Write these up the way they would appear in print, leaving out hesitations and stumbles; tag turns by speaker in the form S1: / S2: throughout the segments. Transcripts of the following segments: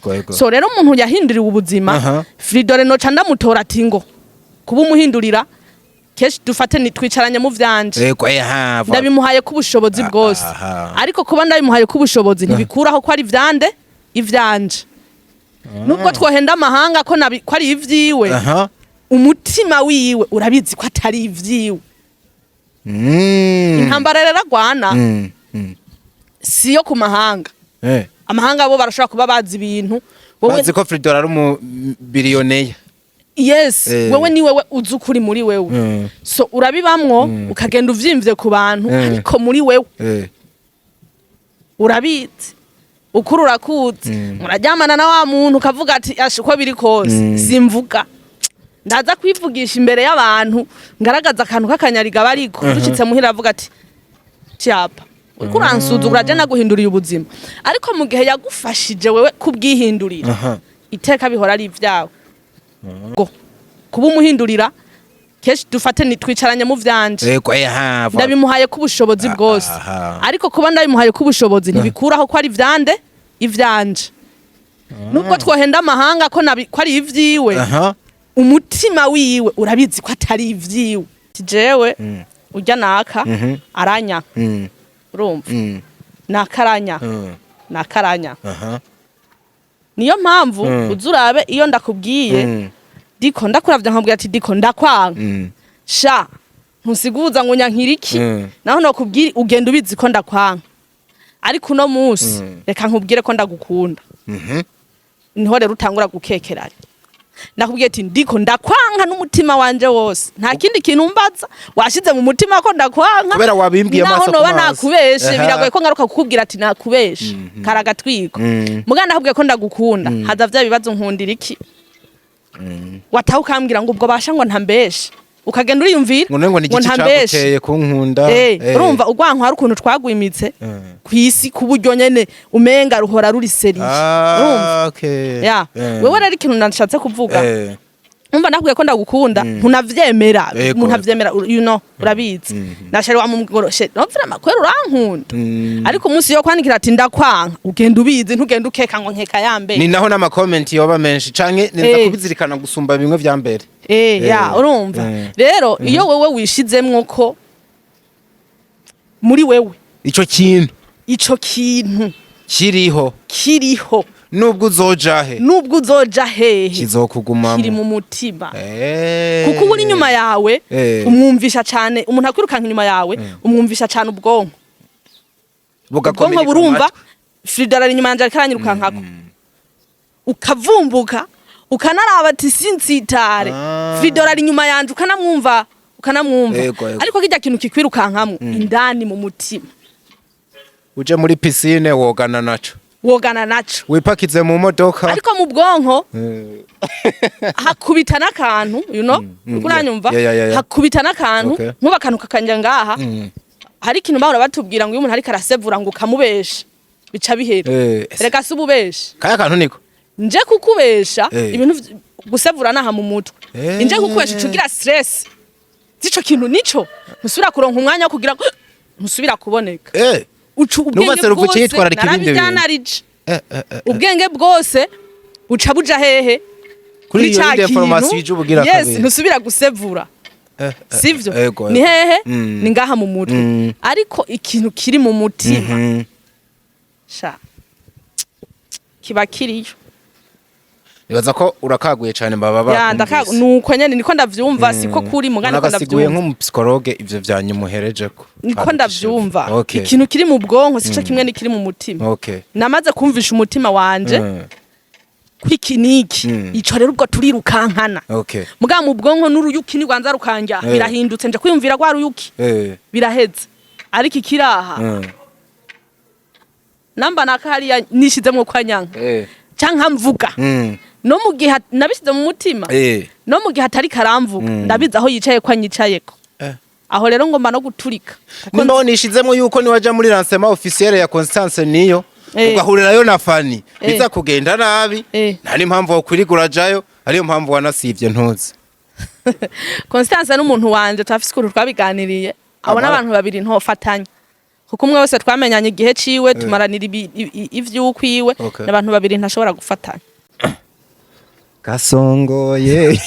S1: Yego.
S2: So rero umuntu yahinduriwe ubuzima, Fridore, noca ndamutora ati ngo kuba umuhindurira kenshi, dufate ni twicaranye mu vyanje,
S1: Yego, aha.
S2: Ndabimuhaye ko ubushobozi bwose, ariko kuba ndabimuhaye ko ubushobozi ntibikuraho ko ari ivyande, ivyanje, nubwo twohenda amahanga ko ko ari ivyiwe. Umutima wiwe urabizi ko atari ivyiwe. Intambara rero agwana siyo ku mahanga. Amahanga bo barashobora kuba bazi ibintu, wowe
S1: Bazi ko Fridore ari umu billionaire.
S2: Yes. Wewe ni wewe uzi ukuri muri wewe. So urabibamwo, ukagenda uvyimvye ku bantu, ariko muri wewe urabizi ukuri, urakuzi. Muraryamana na wa muntu, ukavuga ati: "Asha, uko biri kose, simvuga, ndaza kwivugisha imbere y'abantu, ngaragaza akantu k'akanyariga." Bariko dushitse muhira, avuga ati: "Cyapa uriko uransuzugura, je naguhinduriye ubuzima." Ariko mu gihe yagufashije wewe kubwihindurira, iteka bihora ari ivyawe ngo kuba umuhindurira kenshi, dufate ni twicaranye mu vyanje,
S1: Yego, aha.
S2: ndabimuhaye ko ubushobozi bwose, ariko kuba ndabimuhaye ko ubushobozi ntibikuraho ko ari ivyande, ivyanje, nubwo twohenda amahanga ko ko ari ivyiwe. Umutima wiwe urabizi ko atari ivyiwe. Jewe urya naka aranya, urumva, naka aranya, naka aranya. Niyo mpamvu uza urabe iyo ndakubwiye, diko ndakuravya, nkabwira ati: "Diko, ndakwanga." Sha, ntusiguza ngo nyankiriki. Naho nokubwira, ugenda ubizi ko ndakwanga, ariko uno munsi reka nkubwire ko ndagukunda. Niho rero utangura gukekeranya. Nakubwiye ati: "Ndiko ndakwanka n'umutima wanje wose, nta kindi kintu mbaza, washize mu mutima ko ndakwanka."
S1: Kubera wabimbwiye
S2: Naho
S1: amaso ku
S2: noba
S1: maso.
S2: nakubeshe, biragoye ko ngaruka kukubwira ati nakubeshe, karagatwiko. Muga ndakubwiye ko ndagukunda, haza vya bibazo: "Nkundira iki?" Wataha ukambwira ngo ubwo basha ngo ntambeshe, ukagenda uriyumvira
S1: Ngo none ngo ni igiki
S2: ntambeshe.
S1: caguteye kunkunda?
S2: Urumva urwanko hari ukuntu twagwimitse kw'isi, ku buryo nyene umenga ruhora ruri sérieux, urumva?
S1: Ah, okay.
S2: Ya. Wewe rero, ikintu nashatse kuvuga, umva, nakubwiye ko ndagukunda, ntunavyemera. Umuntu avyemera, urabizi, nashari wamugoroshe no vraiment kwera urankunda. Ariko umunsi yo kwandikira ati ndakwanka, ugenda ubizi, ntugenda ukeka ngo nkeka yambe.
S1: Ni naho n'ama comments yoba menshi canke niza kubizirikana gusumba bimwe vya mbere.
S2: Ya, urumva. Rero iyo wewe wishizemwo ko muri wewe
S1: ico kintu
S2: ico kintu
S1: kiriho,
S2: kiriho,
S1: nubwo uzoja he,
S2: nubwo uzoja hehe,
S1: kizokugumamo.
S2: Kiri mu mutima. Kuko uba uri inyuma yawe, umwumvisha cane. Umuntu akwirukanka inyuma yawe, umwumvisha cane ubwonko.
S1: Bugakomereka
S2: Ubwonko burumva
S1: amatwi.
S2: Frida ari inyuma yanje, ariko aranyirukankako, ukavumbuka, ukanaraba ati sintsitare. Frida ari inyuma yanje, ukanamwumva, ukanamwumva.
S1: Yego, yego.
S2: Ariko kirya kintu kikwirukankamwo indani mu mutima,
S1: Uje muri piscine wogana naco.
S2: Wogana naco.
S1: Wipakize mu modoka.
S2: Ariko mu bwonko hakubita n'akantu, uriko uranyumva?
S1: Yeah.
S2: Hakubita n'akantu, nkuba akantu kakanja ngaha. Hari ikintu bahora batubwira ngo iyo umuntu ariko arasevura, ngo ukamubesha, bica bihera. Reka si ububesha.
S1: Kaya kantu niko
S2: Nje kukubesha, ibintu gusevura naha mu mutwe. Nje kukubesha, uca ugira stress z'ico kintu, nico ntusubira kuronka umwanya wo kugira ngo ntusubira kuboneka. Uca ubwenge
S1: Nubatse ruvuke
S2: bwose
S1: yitwararika ibindi bintu.
S2: Narabijyanarije.
S1: Eh.
S2: Ubwenge bwose buca buja hehe?
S1: Kuri iyo
S2: Ca
S1: yindi
S2: kintu.
S1: information ije ubugira
S2: Yes.
S1: kabiri.
S2: Ntusubira gusevura. Sivyo?
S1: Ego,
S2: Ni
S1: ego.
S2: hehe? Ni ngaha mu mutwe. Ariko ikintu kiri mu mutima, sha, kiba kiriyo.
S1: Nibaza ko urakaguye cyane, baba
S2: Ya, ndaka
S1: bakumvise.
S2: nuko nyene niko ndavyumva, siko kuri muga niko
S1: Unagasiguye
S2: ndavyumva.
S1: nk'umupsychologue ivyo vyanyumuherejeko.
S2: Niko ndavyumva. Ikintu kiri mu bwonko sico kimwe n'ikiri mu mutima. Namaze kumvisha umutima wanje ko iki niki, ico rero ubwo turirukankana. Muga mu bwonko n'uruyuki nirwanza rukanja, birahindutse, nje kwiyumvira rwa ruyuki, biraheze. Ariko ikiraha, namba naka hariya nishizemwo kwa nyanka canka mvuga, no mu gihe nabishyize mu mutima, no mu gihe atari karamvuga, ndabizi aho yicaye ko anyicayeko. Aho rero ngomba no guturika kuko
S1: Nimba nishizemo yuko niwaja muri lancement officiel ya Constance niyo, ugahurirayo na Fanny, biza kugenda nabi. Nta n'impamvu wokwirigura urajayo, ariyo mpamvu wanasivye ntuzi.
S2: Constance n'umuntu wanje, turafise ukuntu twabiganiriye. Abo
S1: Amara.
S2: n'abantu babiri ntofatanya. Kuko umwe wese twamenyanye igihe ciwe, tumaranira ivy'ukwiwe. N'abantu babiri ntashobora gufatanya.
S1: Kasongoye.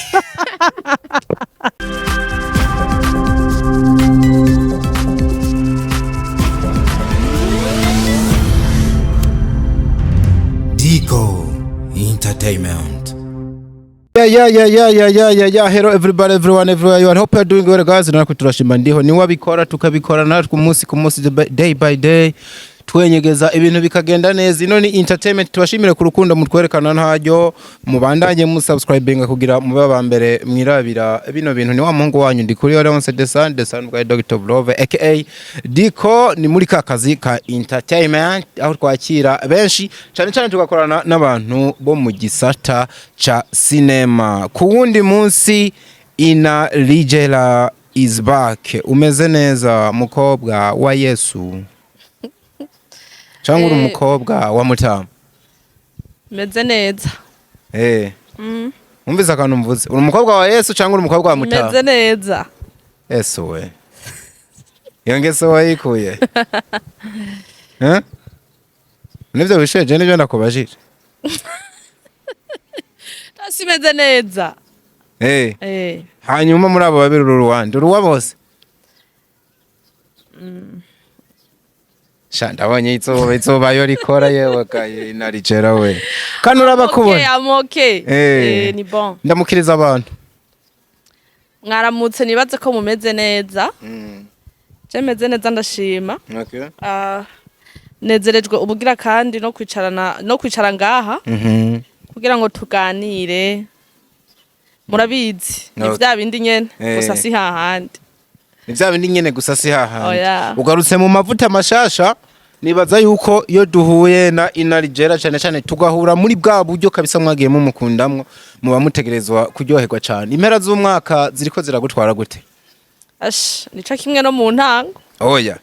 S3: Dico Entertainment.
S1: Yeah. Hello everybody, everyone, everywhere you are. Hope you're doing well, guys. Natwe turashima ndiho. Ni wabikora tukabikora natwe umunsi ku munsi, day by day. Twenyegeza ibintu bikagenda neza. Ino ni entertainment. Tubashimire ku rukundo mutwerekana ntaryo, mubandanye mu subscribing kugira mube aba mbere mwirabira bino bintu. Ni wa muhungu wanyu ndi kuri Leonce Desan Desan bwa Dr. Love aka Diko. Ni muri ka kazi ka entertainment aho twakira benshi cyane cyane tugakorana n'abantu bo mu gisata ca cinema. Ku wundi munsi Ina Ligela is back. Umeze neza, mukobwa wa Yesu, cyangwa uri umukobwa wa Mutama?
S2: Meze neza.
S1: Umvise akantu mvuze? Uri umukobwa wa Yesu cyangwa uri umukobwa wa Mutama?
S2: Meze neza.
S1: Yesu we, iyo ngeso wayikuye? Eh? Nivyo wisheje nivyo ndakubajije.
S2: Tasi meze neza.
S1: Hanyuma muri abo babiri uri uruwande uruwa bose? Sha, ndabonye izuba yo rikora, yewe gaye inarijera we, kandi urabakubona.
S2: Okay, I'm okay. Ni bon.
S1: Ndamukiriza abantu.
S2: Mwaramutse, nibaze ko mumeze neza. Je meze neza, ndashima. Ah, nezerejwe ubugira kandi no kwicarana, no kwicara ngaha kugira ngo tuganire. Murabizi ni vya bindi nyene, gusa si hahandi.
S1: Ni vya bindi nyene, gusa si hahandi.
S2: Oya.
S1: Ugarutse mu mavuta mashasha. Nibaza yuko iyo duhuye na Inarijera, cyane cyane tugahura muri bwa buryo kabisa mwagiye mumukundamwo, muba mutegerezwa kuryoherwa cyane. Impera z'umwaka ziriko ziragutwara gute?
S2: Ash, nico kimwe no mu ntango.
S1: Oya.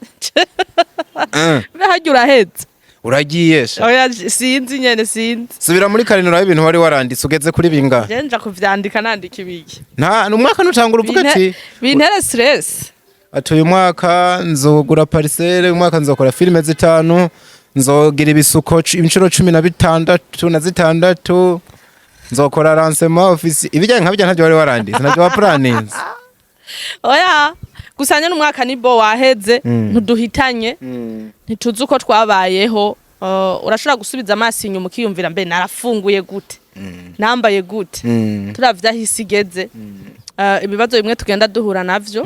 S2: Mbe harya uraheze?
S1: Uragiye sha.
S2: Oya, sinzi nyene, sinzi.
S1: Subira muri karindwi urabe ibintu wari waranditse, ugeze kuri bingahe?
S2: Je nja kuvyandika, nandika ibiki?
S1: Nta umwaka nutangura uvuga ati
S2: Bintere stress.
S1: Ati uyu mwaka nzogura parcelle, uyu mwaka nzokora filime zitanu, nzogira ibisuko inshuro 16 na zitandatu, nzokora lancement office, ibijyanye nka bijya. Ntabyo wari waranditse, ntabyo waplaninze?
S2: Oya, gusa nyene umwaka ni bo waheze, ntuduhitanye, ntituzi uko twabayeho. Urashobora gusubiza amaso inyuma ukiyumvira: mbe narafunguye gute, nambaye gute? Turavye aho isi igeze, ibibazo bimwe tugenda duhura navyo,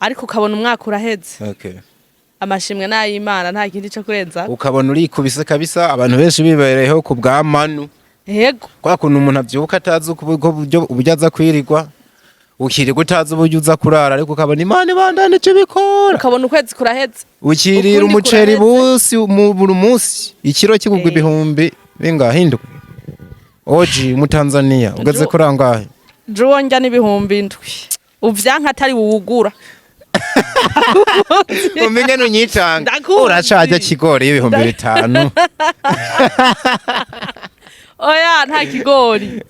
S2: ariko ukabona umwaka uraheze. Amashimwe n'ay'Imana, nta kindi co kurenza.
S1: Ukabona urikubise kabisa, abantu benshi bibereyeho ku bwa manu.
S2: Yego.
S1: Kwa kuntu umuntu avyuka atazi uko uburyo aza kwirirwa, ukirirwa utazi uburyo uza kurara, ariko ukabona Imana ibandanije ibikora.
S2: Ukabona ukwezi kuraheze.
S1: Ukirira
S2: Ukundi
S1: umuceri
S2: kuraheze.
S1: busi mu buri munsi, ikiro kigugwa ibihumbi bingahe? Indwi. Oji mu Tanzania ugeze kuri angahe?
S2: Juwo njya n'7,000, uvyanka atari wuwugura.
S1: Umenye nunyicanga.
S2: Ndakuzi.
S1: Uracaje kigori y'5,000?
S2: Oya, nta kigori.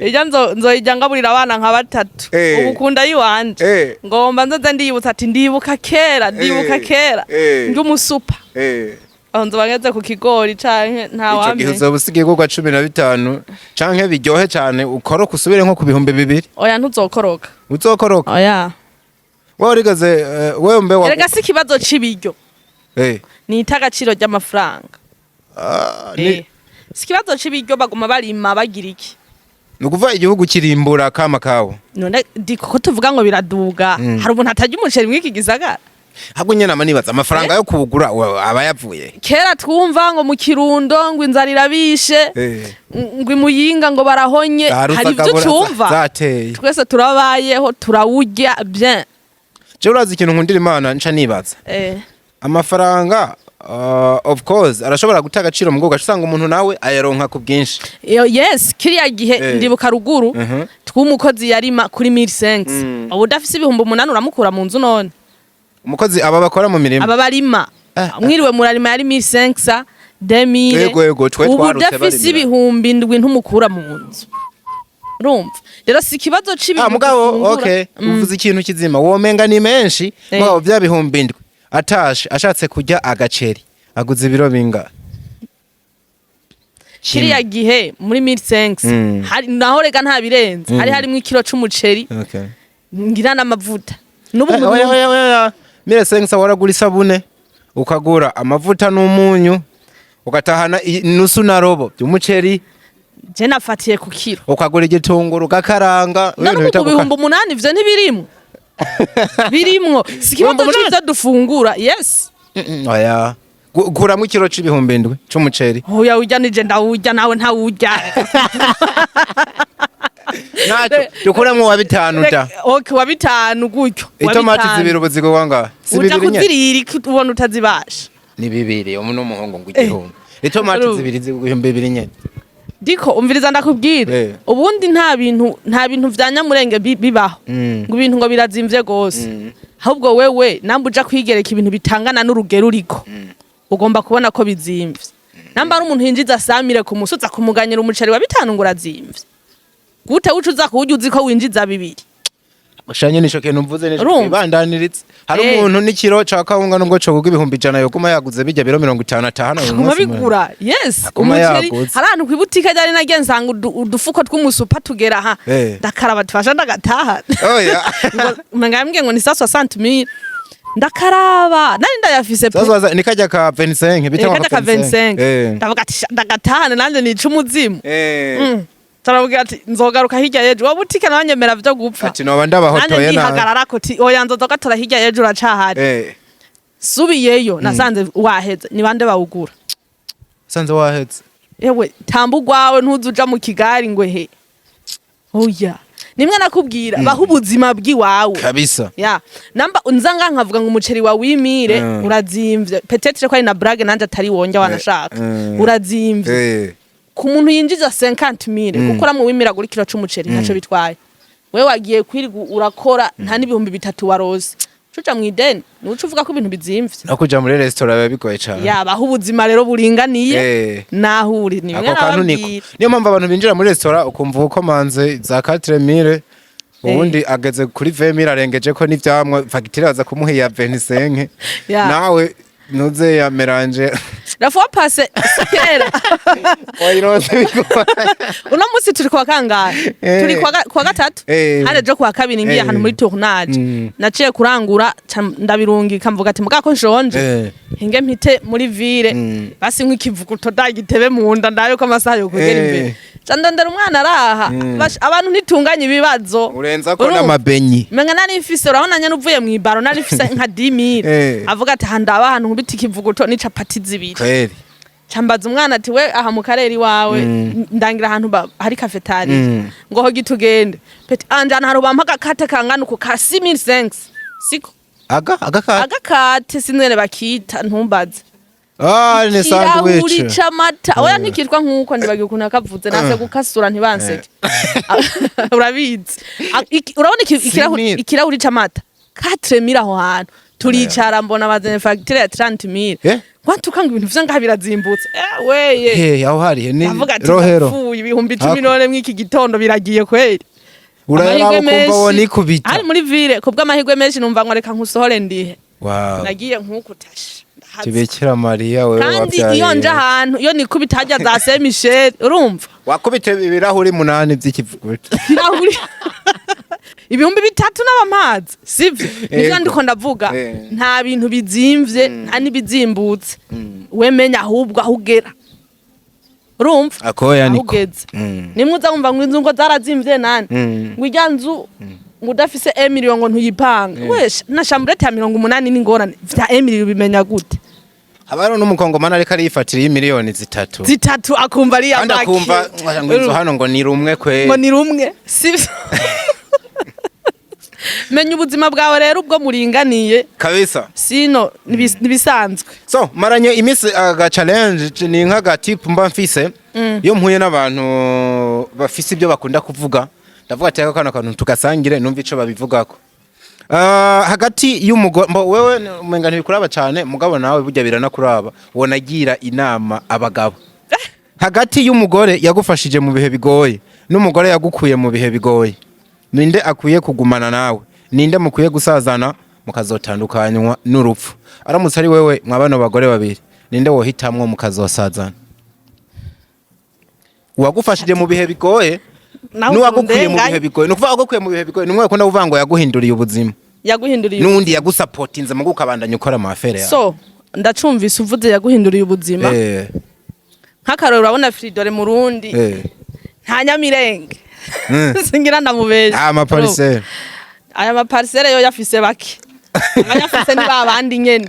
S2: Ijya nzoyijya ngaburira abana nka batatu. Ubu kunda yiwanje. Ngomba nzoze ndiyibutsa ati ndibuka kera, ndibuka kera ndi umusupa. Aho nzoba ngeze ku kigori canke nta
S1: Ico gihe
S2: wamenya.
S1: uzoba usigaye ugurwa 15, canke biryohe cane ukoroka usubire nko ku 2000.
S2: Oya, ntuzokoroka.
S1: Uzokoroka.
S2: Oya.
S1: Wewe urigeze wewe mbe wa
S2: Erega si ikibazo c'ibiryo, ni itagaciro ry'amafaranga.
S1: Ah, ni
S2: Si ikibazo c'ibiryo, baguma barima bagira iki.
S1: Ni ukuvuga igihugu kirimbura kama kawo.
S2: None di kuko tuvuga ngo biraduga, hari umuntu atarya umuceri mw'iki gisagara?
S1: Ahubwo nyene ama nibaza amafaranga yo kuwugura aba yavuye.
S2: Kera twumva ngo mu Kirundo ngo inzara irabishe, ngo imuyinga ngo barahonye.
S1: Za
S2: Hari ivyo
S1: Rusagabura
S2: ucumva?
S1: Zateye.
S2: Twese turabayeho, turawurya bien.
S1: Je urazi ikintu nkundira Imana nca nibaza? Amafaranga, of course arashobora guta agaciro mu bwoko, usanga umuntu nawe ayaronka ku bwinshi.
S2: Yes, kiriya gihe ndibuka ruguru tw'umukozi yarima kuri 1500. Ubu udafise 8,000 uramukura mu nzu none?
S1: Umukozi aba bakora mu mirima?
S2: Aba barima. Mwiriwe murarima, yari 1500, 2000.
S1: Yego, yego, twe
S2: Ubu
S1: twarutse
S2: udafise
S1: barimira.
S2: 7,000 ntumukura mu nzu. Urumva rero si ikibazo c'ibintu
S1: Ah, mugabo
S2: dufungura.
S1: okay, uvuze ikintu kizima, womenga ni menshi. Mugabo bya 7,000 Atashe ashatse kurya agaceri, aguze ibiro bingahe?
S2: Kiriya gihe muri 1500 hari naho rega nta birenze, hari harimo ikiro c'umuceri ngira n'amavuta n'ubu
S1: Eh, oya, oya, oya. 1500 waragura isabune, ukagura amavuta n'umunyu, ugatahana nusu na robo by'umuceri.
S2: Je nafatiye ku kiro.
S1: Ukagura igitunguru ugakaranga.
S2: None
S1: ibintu
S2: ubu
S1: bita
S2: ku 8000 ivyo ntibirimwo? Birimwo, si ikibazo
S1: 8000?
S2: c'ivyo dufungura, yes.
S1: Oya. Guramwo ikiro c'7000 c'umuceri.
S2: Oya, urya nije ndawurya, nawe ntawurya.
S1: Naco dukuramwo wa bitanu da.
S2: Okay, wa bitanu gutyo, wa
S1: Itomati
S2: bitanu.
S1: zibiri ubu zigurwa ngahe? Si
S2: Uja
S1: bibiri nyene?
S2: kuzirira iki ubona utazibasha?
S1: Ni bibiri, umu n'umuhungu ngo 1000. Itomati
S2: Urumva.
S1: zibiri zigurwa 2000 nyene.
S2: Diko, umviriza ndakubwira. Ubundi nta bintu vya nyamurenge bibaho ngo ibintu ngo birazimvye gose. Ahubwo wewe namba uja kwigereka ibintu bitangana n'urugero uriko, ugomba kubona ko bizimvye. Namba ari umuntu yinjiza 100 000 ku musi, uza kumuganyira umuceri wa bitanu ngo urazimvye gute? Uca uza kuwurya uzi ko winjiza bibiri.
S1: Shanye nico kintu mvuze nico.
S2: Urumva?
S1: Twibandaniritse. Hari umuntu n'ikiro ca kawunga nubwo co kugwa 100,000 yoguma yaguze bijya biro 50 atahana uyu
S2: Aguma
S1: munsi.
S2: bigura, yes.
S1: Aguma
S2: Umuceri
S1: yaguze.
S2: hari ahantu kw'ibutike ryari nagiye nsanga udufuko tw'umusupa tugera aha. Ndakaraba tufasha ndagataha.
S1: Oya.
S2: Ngo yambwiye ngo ni 60 000, ndakaraba nari ndayafise pe.
S1: Sasa ni kajya ka 25 bita.
S2: Kajya ka 25. Ndavuga ati: "Sha, ndagatahane nanjye nica umuzimu." Turavuga ati nzogaruka hirya y'ejo, wa butike nawe nyemera vyo gupfa.
S1: Ati noba
S2: Nanjye
S1: ndabahotoye nabi.
S2: Ndihagararako ti oya, nzoza gatora hirya y'ejo uracahari. Subiyeyo nasanze waheze. Ni bande bawugura?
S1: Sanze waheze.
S2: Ewe, tamba ugwawe, ntuze uja mu kigari ngo he. Oya, nimwe nakubwira baho ubuzima bw'iwawe.
S1: Kabisa.
S2: Ya namba nzanga nkavuga ngo umuceri wa 8000 urazimvye, peut-être ko ari na blague nanje atari wonja wanashaka. Urazimvye ku muntu yinjiza 50 000, gukora mu 8000 agura ikiro c'umuceri ntaco bitwaye. Wewe wagiye kwirirwa urakora nta n'3000 warose, uca mu ideni, nuca uvuga ko ibintu bizimvye.
S1: No kuja muri restaurant biba bigoye cane.
S2: Yabaho ubuzima rero buringaniye naho uri ni bimwe
S1: Ako kantu niko.
S2: nababwira.
S1: Niyo mpamvu abantu binjira muri restaurant ukumva ukomanze za 4000, ubundi ageze kuri 20 000, arengeje ko n'ivyamwa, fagitire baza kumuha iya 25. Nawe ntuze ya mélange.
S2: La fois passée, si kera.
S1: Wayironse bigoye.
S2: Uno munsi turi kuwa kangahe? Turi kuwa gatatu. Hari ejo kuwa kabiri ngiye ahantu muri tournage. Naciye kurangura ca ndabirungika, mvuga ati mugako nshonje, hinge mpite muri ville, basi nk'ikivuguto ndagitebe mu nda, ndayo ko amasaha yo kugera imbere. Ca ndondera umwana araha. Abantu ntitunganye ibibazo.
S1: Urenza ko
S2: Urumva?
S1: n'amabenyi.
S2: Menga nari mfise, urabona nyene uvuye mw'ibaro, nari mfise nka 10 000. Avuga ati aha ndaba ahantu nkubita ikivuguto n'icapati zibiri.
S1: Kweli.
S2: Cambaza umwana ati: "We, aha mu karere iwawe ndangira ahantu hari cafétéria." Ngo ho gitugende peti anjana ahantu bampa agakate kangana uku ka 6500, siko?
S1: Aga agakate?
S2: Agakate sinene bakita, ntumbaze.
S1: Ah, ni
S2: Ikirahuri
S1: sandwich.
S2: c'amata. Oya, ntikitwa nkuko ndibagiwe ukuntu yakavuze, nase gukasura ntibanseke. Urabizi. Urabona ikirahuri
S1: 6000.
S2: Ikirahuri c'amata 4000. Aho hantu turicara mbona bazanye fagitire ya 30 000. Ngwantuka ngo ibintu vyo ngaha birazimbutse. Weye.
S1: He, aho hari he ni
S2: Ndavuga ati
S1: Rohero.
S2: ndapfuye, 10,000
S1: Hako.
S2: none mw'iki gitondo biragiye kweli.
S1: Urayaraba
S2: Amahirwe
S1: ukumva
S2: menshi.
S1: wo nikubita.
S2: Ari muri ville, kubw'amahirwe menshi numva ngo reka nkusohore ndihe. Nagiye nk'uku tashe ndahaza.
S1: Tibikira Mariya wewe.
S2: Kandi
S1: Wabyaye.
S2: iyo nje ahantu, iyo nikubita harya za Saint Michel, urumva?
S1: Wakubita ibirahuri munani by'ikivuguto.
S2: Ibirahuri 3000 n'abamazi, sivyo? Nivyo. Ndiko ndavuga nta bintu bizimvye, nta n'ibizimbutse. We menya ahubwo aho ugera, urumva?
S1: Akoya
S2: Aho
S1: niko.
S2: ugeze. Nimwe uza wumva ngo inzu ngo zarazimvye nani, ngo irya nzu ngo udafise 1 million ngo ntuyipanga. Wesha na chambrette ya 80 n'ingorane vya 1 million bimenya gute?
S1: Haba hariho n'umukongomani ariko ariyifatira y'imiliyoni 3.
S2: 3 akumva ari
S1: Kandi
S2: make.
S1: akumva ngo inzu hano ngo ni rumwe kwe.
S2: Ngo ni rumwe, sivyo? Menya ubuzima bwawe rero ubwo muringaniye.
S1: Kabisa.
S2: Sino nibisanzwe.
S1: So maranye iminsi aga challenge ni nk'aga tip mba mfise iyo mpuye n'abantu bafise ibyo bakunda kuvuga, ndavuga ati: "Aka kano kantu tugasangire numva ico babivugako." Hagati y'umugore mbo wewe umenga ntibikuraba cane, mugabo nawe burya biranakuraba, wonagira inama abagabo. Hagati y'umugore yagufashije mu bihe bigoye n'umugore yagukuye mu bihe bigoye, ninde akwiye kugumana nawe? Ninde mukwiye gusazana? Mukazotandukanywa n'urupfu. Aramutse ari wewe, mwa bano bagore babiri, ninde wohitamwo mukazosazana? Uwagufashije mu bihe bigoye
S2: Nawe
S1: n'uwagukuye mu
S2: urundenganya.
S1: bihe bigoye. Ni ukuvuga uwagukuye mu bihe bigoye ni umwe bakunda kuvuga ngo yaguhinduriye ubuzima,
S2: Yaguhinduriye
S1: n'uwundi yagusapotinze mu ukabandanya ukora ama affaires yawe.
S2: So ndacumvise uvuze yaguhinduriye ubuzima. Nk'akarorero, urabona Fridore Murundi, nta nyamirenge, singira ndamubesha.
S1: Ah, ama parcelles.
S2: Aya ma parcelles yo yafise bake, abayafise ni babandi nyene.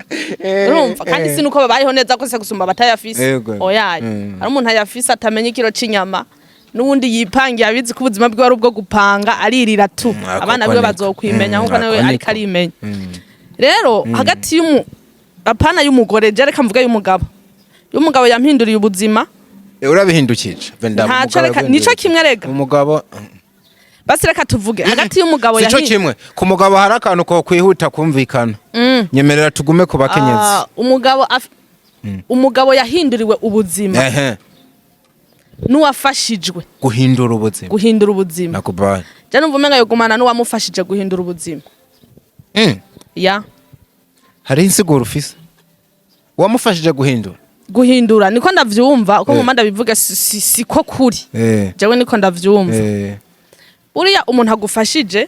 S2: Urumva kandi si nuko babayeho neza kose gusumba abatayafise. Oyaye, hari umuntu ayafise atamenya ikiro c'inyama, n'uwundi yipangiye abizi ko ubuzima bwiwe ari ubwo gupanga, aririra tu.
S1: Ako
S2: Abana
S1: ko
S2: biwe
S1: niko.
S2: bazokwimenya nkuko
S1: Ako
S2: nawe
S1: niko.
S2: ariko arimenya. Rero hagati y'umu apana y'umugore, je reka mvuge y'umugabo yampinduriye ubuzima.
S1: Urabihindukije. Venda,
S2: Ntaco.
S1: umugabo
S2: Reka nico kimwe rega.
S1: Umugabo
S2: Basi reka tuvuge hagati y'umugabo
S1: sico kimwe. Ku mugabo hari akantu ko kwihuta kumvikana. Nyemerera tugume ku bakenyezi.
S2: Ah, umugabo yahinduriwe ubuzima n'uwafashijwe
S1: guhindura ubuzima.
S2: Guhindura ubuzima.
S1: Nakubali.
S2: Je numva umenga yogumana n'uwamufashije guhindura ubuzima. Ya.
S1: Hari insiguro ufise wamufashije guhindura?
S2: Guhindura niko ndavyumva uko nguma ndabivuga, siko kuri. Jewe niko ndavyumva. Buriya umuntu agufashije,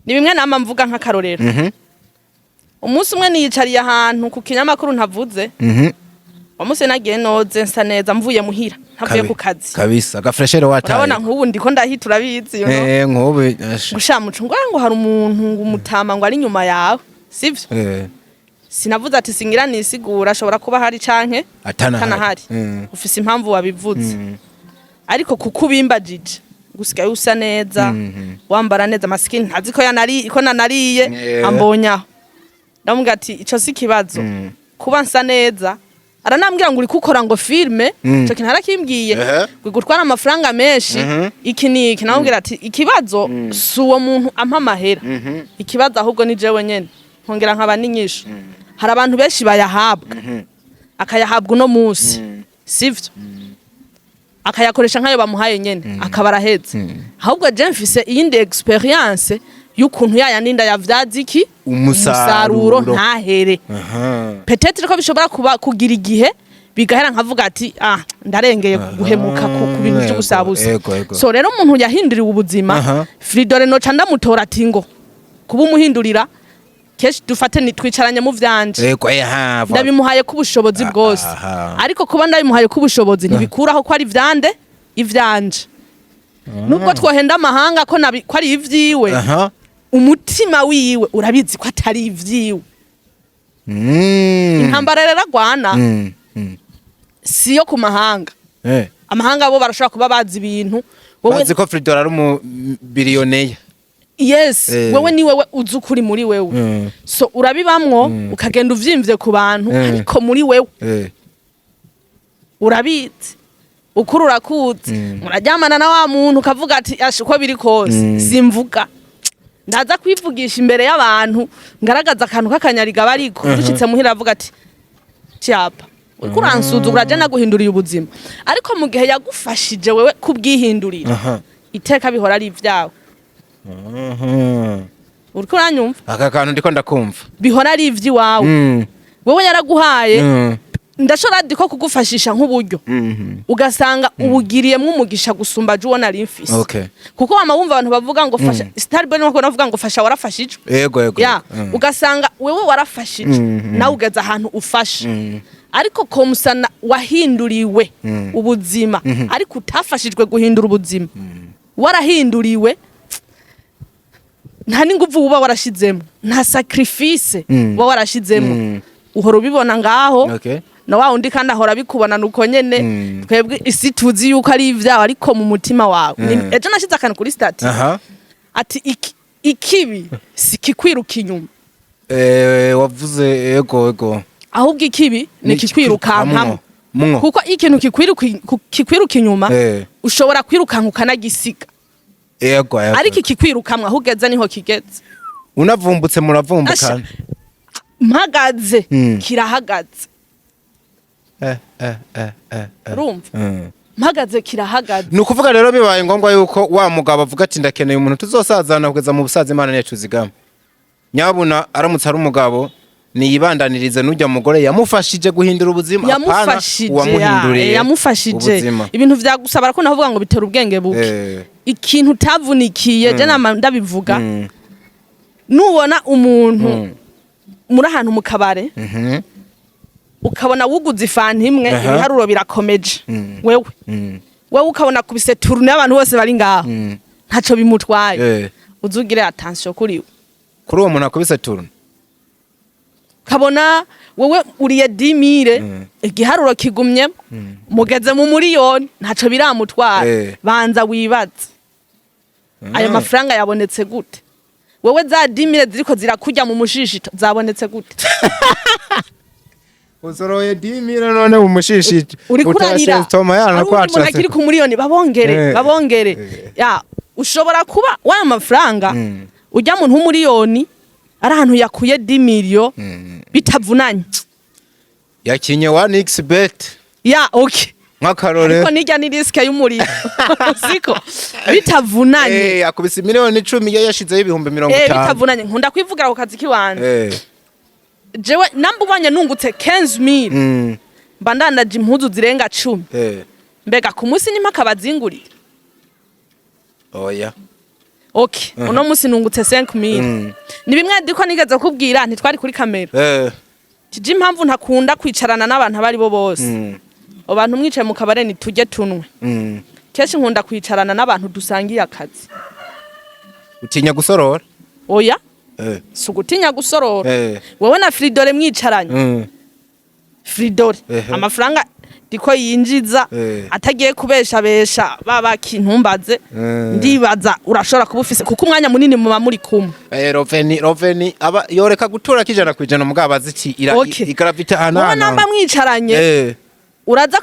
S2: ni bimwe nama mvuga nk'akarorero. Umunsi umwe niyicariye ahantu ku kinyamakuru ntavuze, umunsi nagiye noze nsa neza, mvuye muhira, ntavuye ku kazi.
S1: Kabisa, aga fraîcheur wataye.
S2: Urabona nk'ubu ndiko ndahita, urabizi.
S1: Nk'ubu asha.
S2: Gushamuca ngo hari umuntu, ngo umutama ngo ari inyuma yawe, sivyo? Sinavuze ati singira nisigura, ashobora kuba hari canke
S1: Atanahari.
S2: atanahari. Ufise impamvu wabivuze, ariko kuko ubimbajije, gusigaye usa neza, wambara neza, masikini ntazi ko yanari ko nanariye. Ambonyaho ndamubwira ati ico si ikibazo kuba nsa neza. Aranambwira ngo uri kukora ngo filme. Ico kintu arakimbwiye, ngo gutwara amafaranga menshi, iki niki. Namubwira ati ikibazo si uwo muntu ampa amahera, ikibazo ahubwo ni jewe nyene. Nkongera nkaba n'inyishu. Hari abantu benshi bayahabwa, akayahabwa uno munsi, sivyo, akayakoresha nk'ayo bamuhaye nyene, akaba araheze. Ahubwo je mfise iyindi expérience y'ukuntu yayandi ndayavyaza iki?
S1: Umusaruro.
S2: Ntahere. Peut-être ko bishobora kuba kugira igihe bigahera, nkavuga ati ah, ndarengeye guhemuka ku bintu by'ubusabusa.
S1: Ego, ego.
S2: So rero umuntu yahinduriwe ubuzima, Fridore noca ndamutora ati ngo kuba umuhindurira kenshi, dufate ni twicaranye mu vyanje,
S1: Ego, aha.
S2: Ndabimuhaye ko ubushobozi bwose. Ariko kuba ndabimuhaye ko ubushobozi ntibikuraho ko ari ivyande ivyanje, nubwo twohenda amahanga ko ko ari ivyiwe. Umutima wiwe urabizi ko atari ivyiwe. Intambara rero agwana siyo ku mahanga. Amahanga bo barashobora kuba bazi ibintu, wowe
S1: Bazi ko Fridore ari umu billionaire.
S2: Yes. Wewe ni wewe uzi ukuri muri wewe. So urabibamwo, ukagenda uvyimvye ku bantu, ariko muri wewe urabizi ukuri, urakuzi. Muraryamana na wa muntu, ukavuga ati asha, uko biri kose simvuga, ndaza kwivugisha imbere y'abantu, ngaragaza akantu k'akanyariga, bariko dushitse muhira avuga ati cyapa uriko uransuzugura, je naguhinduriye ubuzima. Ariko mu gihe yagufashije wewe kubwihindurira, iteka bihora ari ivyawe. Uriko uranyumva?
S1: Aka kantu ndiko ndakumva.
S2: Bihora ari ivy'iwawe. Wewe yaraguhaye. Ndashobora ndiko kugufashisha nk'uburyo, ugasanga ubugiriyemwo umugisha gusumba je uwo nari mfise. Kuko wama wumva abantu bavuga ngo fasha, Starboy nako navuga ngo fasha warafashijwe.
S1: Ego ego
S2: Ya, ugasanga wewe warafashije, nawe ugeze ahantu ufasha, ariko komusana wahinduriwe ubuzima ariko utafashijwe guhindura ubuzima, warahinduriwe, nta n'inguvu uba warashizemo, nta sacrifice uba warashizemo. Uhora ubibona ngaho na wa wundi kandi ahora abikubona nuko nyene. Twebwe isi tuzi yuko ari ivyawe, ariko mu mutima wawe ejo nashize akantu kuri statut ati ikibi si kikwiruka inyuma,
S1: Wavuze ego ego.
S2: Ahubwo ikibi ni kikwirukankamo.
S1: Mwo.
S2: Kuko ikintu kikwiruka inyuma, ushobora kwirukanka ukanagisiga.
S1: Ego ego.
S2: Ariko ikikwirukamwa, aho ugeze niho kigeze.
S1: Unavumbutse muravumbukana.
S2: Asha, mpagaze, kirahagaze. Urumva, mpagaze kirahagaze.
S1: Ni ukuvuga rero bibaye ngombwa yuko wa mugabo avuga ati ndakeneye umuntu tuzosazana kugeza mu busaza, Imana niyo tuzigama. Nyabuna aramutse ari umugabo, niyibandanirize n'ujya mugore yamufashije guhindura ubuzima, apana
S2: Yamufashije
S1: uwamuhinduriye
S2: yamufashije
S1: ubuzima.
S2: Ibintu vyagusaba, barakunda kuvuga ngo bitera ubwenge buke. Ikintu utavunikiye, je nama ndabivuga, nubona umuntu muri ahantu mu kabare, ukabona wuguze ifanta imwe, ibiharuro birakomeje, wewe wewe ukabona kubise tournée y'abantu bose bari ngaho, ntaco bimutwaye, uzugire attention kuri we.
S1: Kuri uwo muntu akubise tournée.
S2: Ukabona wewe uriye 10 000, igiharuro kigumye, mugeze mu miliyoni, ntaco biramutwara. Banza wibaze ayo mafaranga yabonetse gute. Wewe za 10 000 ziriko zirakurya mu mushishito zabonetse gute?
S1: Usoroye 10 000 none umushishito.
S2: Uriko urarira.
S1: Toma yana.
S2: Hari uwundi muntu akiri ku miliyoni, babongere, babongere. Ya, ushobora kuba waya mafaranga ujya muntu w'umuriyoni ari ahantu yakuye 10 millions bitavunanye.
S1: Yakinye 1xBet.
S2: Ya, okay.
S1: Nk'akarore.
S2: Ariko nijya ni risque y'umuriro, siko bitavunanye.
S1: Akubise miliyoni 10 iyo yashizeho ibihumbi mirongo itanu.
S2: Bitavunanye. Nkunda kwivugira ku kazi kiwanje. Jewe namba ubonye nungutse 15 000, mba ndandaje impuzu zirenga 10. Mbega ku munsi ni mpaka bazingurira?
S1: Oya.
S2: Okay, uno munsi nungutse 5000. Ni bimwe ndiko nigeze kubwira, ntitwari kuri kamera, tije impamvu ntakunda kwicarana n'abantu abari bo bose. Abantu mwicaye mu kabare ni tujye tunwe, kenshi nkunda kwicarana n'abantu dusangiye akazi.
S1: Utinya gusorora?
S2: Oya, si ugutinya gusorora. Wowe na Fridore mwicaranye, Fridore amafaranga ndiko yinjiza, atagiye kubeshabesha baba kintumbaze, ndibaza urashobora kuba ufise, kuko umwanya munini muba muri kumwe.
S1: Revenu aba yoreka gutura kijana kwijana, mugabo azi iti ira igravita
S2: Wowe
S1: anana.
S2: namba mwicaranye, uraza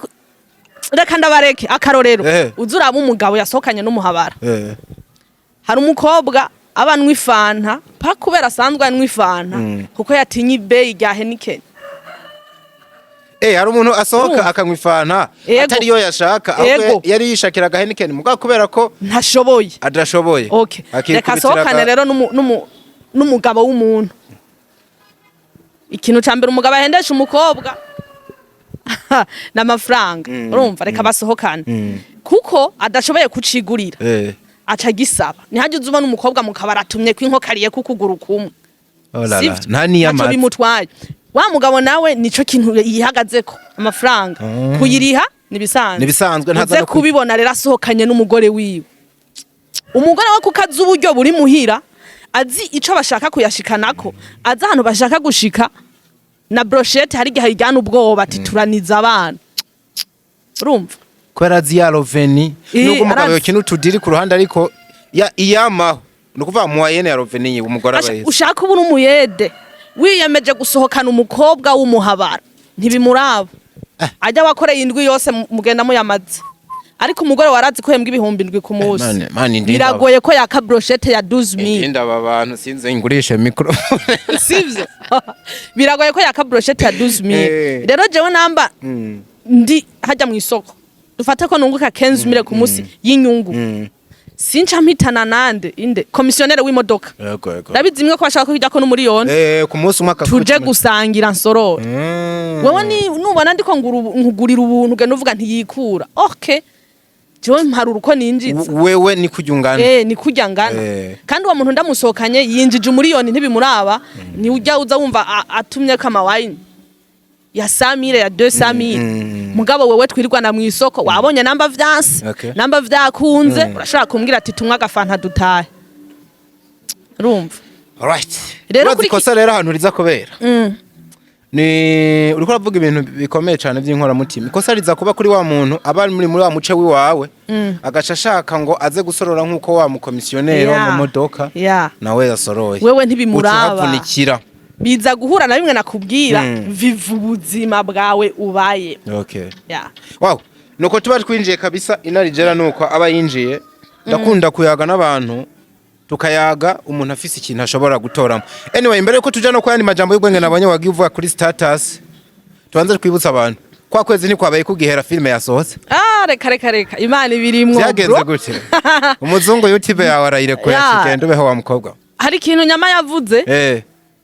S2: reka ndabareke akarorero. Uza uraba umugabo yasohokanye n'umuhabara, hari umukobwa aba anywa ifanta pa kubera asanzwe anywa ifanta, kuko yatinye ibeyi rya Heineken.
S1: Hari umuntu asohoka
S2: Urumva?
S1: akanywa ifanta atari yo yashaka, ahubwo yari yishakiraga Heineken, mugabo kubera ko
S2: ntashoboye,
S1: adashoboye,
S2: okay, reka
S1: akikubitira
S2: asohokane rero n'umugabo w'umuntu. Ikintu ca mbere umugabo ahendesha umukobwa ni amafaranga. Urumva, reka basohokane, kuko adashoboye kucigurira, aca agisaba. Ntihajye uza ubona umukobwa mu kabari atumye ko inkoko ariye kukuguru kumwe.
S1: Oh la la.
S2: Sivyo?
S1: Nta
S2: Ntaco
S1: niyamaze.
S2: bimutwaye. Wa mugabo nawe nico kintu yihagazeko, amafaranga kuyiriha nibisanzwe.
S1: Nibisanzwe, ntaza
S2: Uze
S1: no
S2: kubibona rero asohokanye n'umugore wiwe, umugore we kuko azi uburyo buri muhira, azi ico bashaka kuyashikanako, azi ahantu bashaka gushika, na brochette hari igihe ayijyana ubwoba ati turaniza abana, urumva?
S1: Kubera azi ya revenu. Nubwo umugabo
S2: Arazi.
S1: yokina utudiri ku ruhande, ariko ya iyamaho ni ukuvuga moyenne ya revenu yiwe umugore aba yize.
S2: Ushaka uba uri umuyede wiyemeje gusohokana umukobwa w'umuhabara, ntibimuraba, ajya wakoreye indwi yose mugenda muyamaze, ariko umugore warazi ko uhembwa 7,000 ku munsi,
S1: Mani,
S2: biragoye ko yaka brochette ya 12 000.
S1: Ndinda aba bantu, sinze ngurishe micro.
S2: Sivyo? Biragoye ko yaka brochette ya 12 000. Rero jewe namba ndi hajya mu isoko, dufate ko nunguka 15 000 ku munsi y'inyungu, sinca mpitana nande inde commissionnaire w'imodoka.
S1: Yego yego.
S2: Ndabizi imwe ko bashaka kujya ko n'umuriyoni.
S1: Ku munsi umwe
S2: Tuje gusangira nsorore. Wewe ni nubona ndiko nkugurira ubuntu, ugenda uvuga ntiyikura. Okay, jewe mparura uko ninjiza.
S1: Wewe ni kujya ungana.
S2: Ni kurya ngana. Kandi uwo muntu ndamusohokanye yinjije umuriyoni, ntibimuraba. Ni ujya uza wumva atumye kama wine ya 100 000, ya 200 000. Mugabo wewe twirirwana mu isoko, wabonye namba vyanse, namba vyakunze, urashobora kumbwira ati tumwe agafanta dutahe, urumva?
S1: Alright.
S2: Rero
S1: Urazi
S2: kuri
S1: ikosa rero ahantu riza kubera, ni uriko uravuga ibintu bikomeye cyane by'inkoramutima. Ikosa riza kuba kuri wa muntu aba muri wa muce wiwawe, agaca ashaka ngo aze gusorora nk'uko wa mukomisiyoneri wo mu modoka nawe yasoroye.
S2: Wewe ntibimuraba.
S1: Uca uhavunikira.
S2: Biza guhura na bimwe nakubwira, viva ubuzima bwawe ubaye.
S1: Wow, nuko tuba twinjiye kabisa inarijera, nuko aba yinjiye. Ndakunda kuyaga n'abantu, tukayaga umuntu afise ikintu ashobora gutoramo. Anyway, mbere yuko tuja no kuyandi majambo y'ubwenge nabonye wagiye uvuga kuri status, tubanze twibutsa abantu kwa kwezi ntikwabaye kugihera filime yasohotse.
S2: Ah, reka reka reka, Imana ibirimwo,
S1: Vyagenze
S2: bro.
S1: gute? Umuzungu YouTube yawe arayirekuye, ati genda ubeho wa mukobwa.
S2: Hari ikintu Nyama yavuze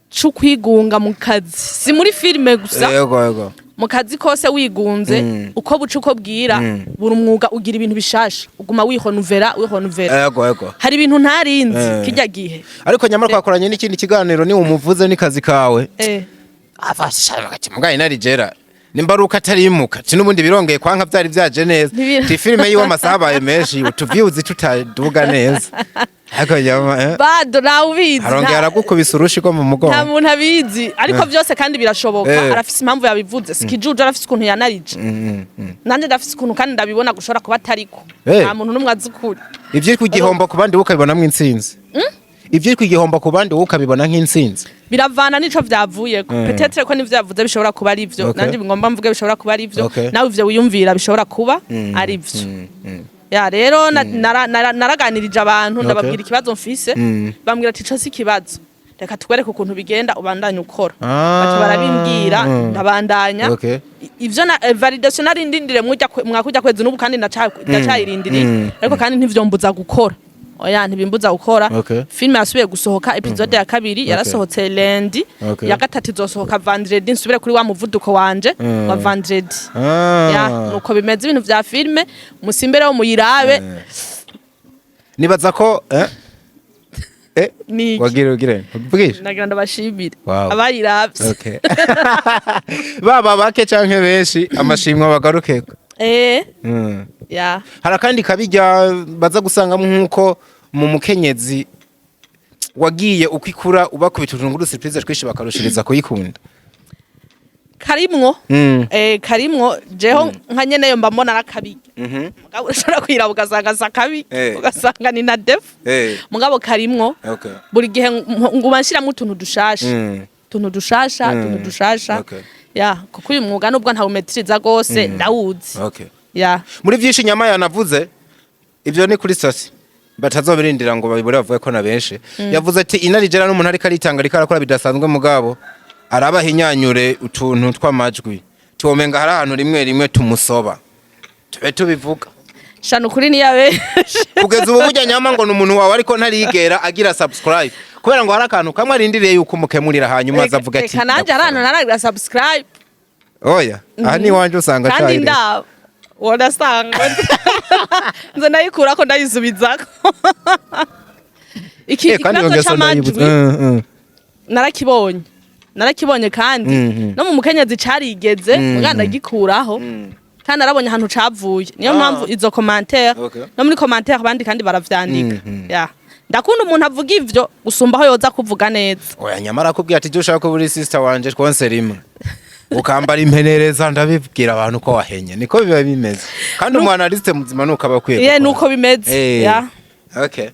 S2: c'ukwigunga mu kazi, si muri filime gusa,
S1: Yego yego.
S2: mu kazi kose wigunze, uko buca uko bwira, buri mwuga ugira ibintu bishasha, uguma wihonuvera, wihonuvera.
S1: Yego yego.
S2: Hari ibintu ntarinzi kirya gihe.
S1: Ariko nyamara twakoranye n'ikindi kiganiro, ni umuvuze n'ikazi kawe. Afasha ati mugaye narijera nimba ari uko atarimuka ati n'ubundi birongeye kwanka byari byaje neza. Ti filime yiwe amasaha abaye menshi, utuvyuzi tutaduga neza, ariko nyama
S2: Bado nawe ubizi.
S1: Arongera aragukubisa urushi rwo mu
S2: Nta
S1: mugongo.
S2: muntu abizi, ariko byose kandi birashoboka. Arafise impamvu yabivuze, sikijuju, arafise ukuntu yanarije, nanjye ndafise ukuntu kandi ndabibona gushobora kuba atariko. Nta muntu n'umwe azi ukuri.
S1: Ivyo ku gihombo ku bandi wowe ukabibonamwo intsinzi, ivyo ku gihombo ku bandi wowe ukabibona nk'intsinzi.
S2: Biravana n'ico vyavuyeko. Peut-être ko n'ivyo yavuze bishobora kuba ari ivyo, nanje ngomba mvuge bishobora kuba ari ivyo, nawe ivyo wiyumvira bishobora kuba ari ivyo. Ya rero naraganirije abantu, ndababwira ikibazo mfise, bambwira ati ico si ikibazo, reka tukwereke ukuntu bigenda, ubandanye ukora. Baca barabimbwira, ndabandanya. Ivyo na validation nari ndindire mwakujya kwezi, n'ubu kandi ndacayirindiriye, ariko kandi ntivyombuza gukora, oya, ntibimbuza gukora. Filime yasubiye gusohoka, épisode ya kabiri yarasohotse lundi, ya gatatu izosohoka vendredi, nsubire kuri wa muvuduko wanje wa vendredi. Ya, nuko bimeze ibintu vya filime, musimbere wo muyirabe.
S1: Nibaza ko
S2: Niki?
S1: Wagira ugire ubwije.
S2: Nagira ndabashimire abayiravye.
S1: Okay. Baba bake canke benshi, amashimwe bagarukeko.
S2: Ya.
S1: Hari akandi kabijya baza gusangamo, nk'uko mu mukenyezi wagiye uko ikura ubakubita utuntu tw'udu surprise twinshi bakarushiriza kuyikunda.
S2: Karimwo. Karimwo, jeho nka nyeneyo mba mbona arakabirya. Mugabo urashobora kwiraba ugasanga si akabi, ugasanga ni na défaut. Mugabo karimwo. Buri gihe nguma nshiramwo utuntu dushasha, utuntu dushasha, utuntu dushasha. Ya, kuko uyu mwuga nubwo ntawumetiriza gose, ndawuzi. Ya.
S1: Muri byinshi Nyama yanavuze, ibyo ni kuri sasi batazobirindira ngo babibure bavuge ko na benshi, yavuze ati inarijera n'umuntu ariko aritanga, ariko arakora bidasanzwe, mugabo arabaha inyanyure utuntu tw'amajwi tuwomenga hari ahantu rimwe rimwe tumusoba, tube tubivuga.
S2: Shana ukuri niyabe.
S1: Kugeza ubu burya Nyama ngo ni umuntu wawe, ariko ntarigera agira subscribe kubera ngo hari akantu kamwe arindiriye yuko umukemurira, hanyuma aza avuga ati
S2: Reka, nanje hari ahantu ntaragira subscribe.
S1: Oya, aha ni iwanje usanga
S2: Kandi
S1: acayireka.
S2: ndaba wonasanga nze ndayikurako, ndayisubizako iki
S1: Eh, kandi
S2: ikibazo
S1: iyo ngeso
S2: c'amajwi.
S1: ndayibutse.
S2: Narakibonye, narakibonye kandi no mu mukenyezi carigeze, muganda ndagikuraho kandi narabonye ahantu cavuye, niyo mpamvu izo commentaire, no muri commentaire abandi kandi baravyandika. Ya, ndakunda umuntu avuga ivyo gusumba aho yoza kuvuga neza.
S1: Oya, nyamara akubwira ati icyo ushaka kuba uri sister wanje, twonse rimwe ukambara impenereza, ndabibwira abantu ko wahenye, niko biba bimeze, kandi umu analyste muzima nuko aba akwiye
S2: Ye,
S1: gukora.
S2: nuko bimeze. Ya.
S1: Okay.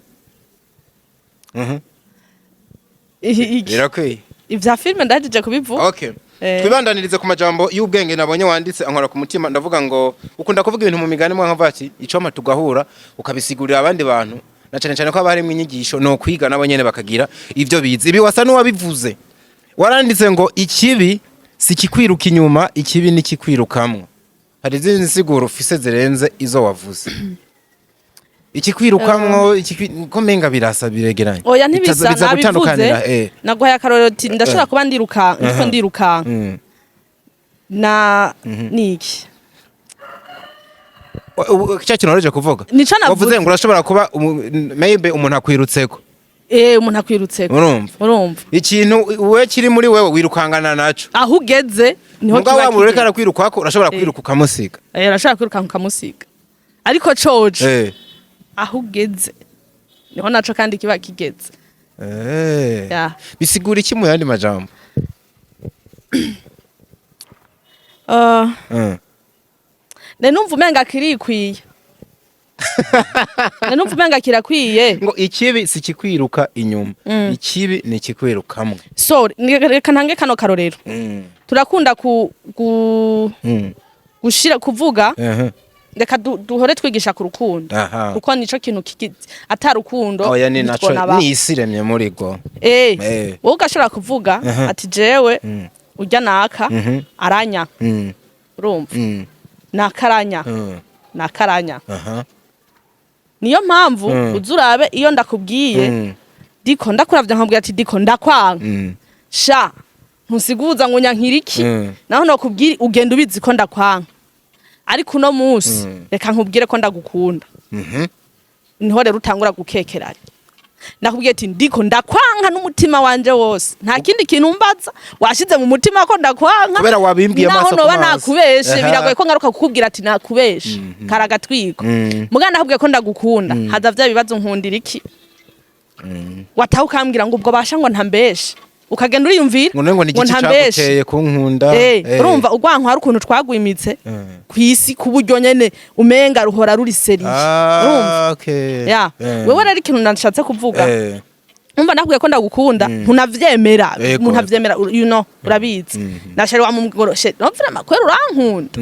S1: Birakwiye.
S2: Ivya filime ndahejeje kubivuga.
S1: Okay. Twibandanirize ku majambo y'ubwenge nabonye wanditse ankora ku mutima. Ndavuga ngo ukunda kuvuga ibintu mu migani, mwa ati icoma tugahura ukabisigurira abandi bantu, na cyane cyane ko haba harimo inyigisho no kwiga nabo nyene bakagira ivyo bize. Ibi wasa n'uwabivuze, waranditse ngo ikibi si kikwiruka inyuma, ikibi ni kikwirukamwo. Hari izindi nsiguro ufise zirenze izo wavuze? Ikikwirukamwo, ko menga birasa, biregeranye.
S2: Oya, ntibisa.
S1: Biza
S2: Nabivuze.
S1: gutandukanira.
S2: Naguhaye akarorero ati ndashobora kuba ndiruka, ndiko ndirukanka na niki.
S1: Cya kintu wareje kuvuga.
S2: Nico navuze.
S1: Wavuze ngo urashobora kuba maybe umuntu akwirutseko.
S2: Umuntu akwirutseko.
S1: Urumva?
S2: Urumva.
S1: Ikintu we kiri muri wewe wirukangana naco.
S2: Aho ugeze niho
S1: mugabo
S2: kiba
S1: wa muntu uriko
S2: kigeze.
S1: arakwirukako, urashobora kwiruka ukamusiga.
S2: Arashobora kwirukanka ukamusiga, ariko coje aho ugeze niho naco kandi kiba kigeze. Ya.
S1: Bisigura iki mu yandi majambo?
S2: Ne numva umenga kirikwiye, ne numva umenga kirakwiye.
S1: Ngo ikibi si kikwiruka inyuma, ikibi ni ikikwirukamwo.
S2: So reka ntange kano karorero. Turakunda ku gushira kuvuga, reka duhore twigisha ku rukundo, kuko nico kintu atarukundo
S1: Oya, ni naco.
S2: ntitwonabaho.
S1: Ni isi iremye muri go.
S2: Wowe ugashobora kuvuga ati jewe urya naka aranya, urumva, nakaranya, nakaranya. Niyo mpamvu uza urabe iyo ndakubwiye. Diko, ndakuravya nkabwira ati: "Diko, ndakwanga." Sha, ntusiguza ngo nyankira iki. Naho nokubwira, ugenda ubizi ko ndakwanga, ariko uno munsi reka nkubwire ko ndagukunda. Niho rero utangura gukekeranya. Ndakubwiye ati: "Ndiko ndakwanka n'umutima wanje wose, nta kindi kintu mbaza, washize mu mutima ko ndakwanka."
S1: Kubera wabimbwiye
S2: Naho
S1: amaso ku
S2: noba
S1: maso.
S2: nakubeshe, biragoye ko ngaruka kukubwira ati nakubeshe, karagatwiko. Mugana ndakubwiye ko ndagukunda, haza vya bibazo: "Nkundira iki?" Wataha ukambwira ngo ubwo basha ngo ntambeshe, ukagenda uriyumvira
S1: Ngo none ngo ni igiki
S2: ntambeshe.
S1: caguteye kunkunda?
S2: Urumva urwanko hari ukuntu twagwimitse kw'isi, ku buryo nyene umenga ruhora ruri sérieux, urumva?
S1: Ah, okay.
S2: Ya. Wewe rero, ikintu nashatse kuvuga, umva, nakubwiye ko ndagukunda, ntunavyemera. Umuntu avyemera, urabizi, nashari wamugoroshe no vraiment kwera urankunda.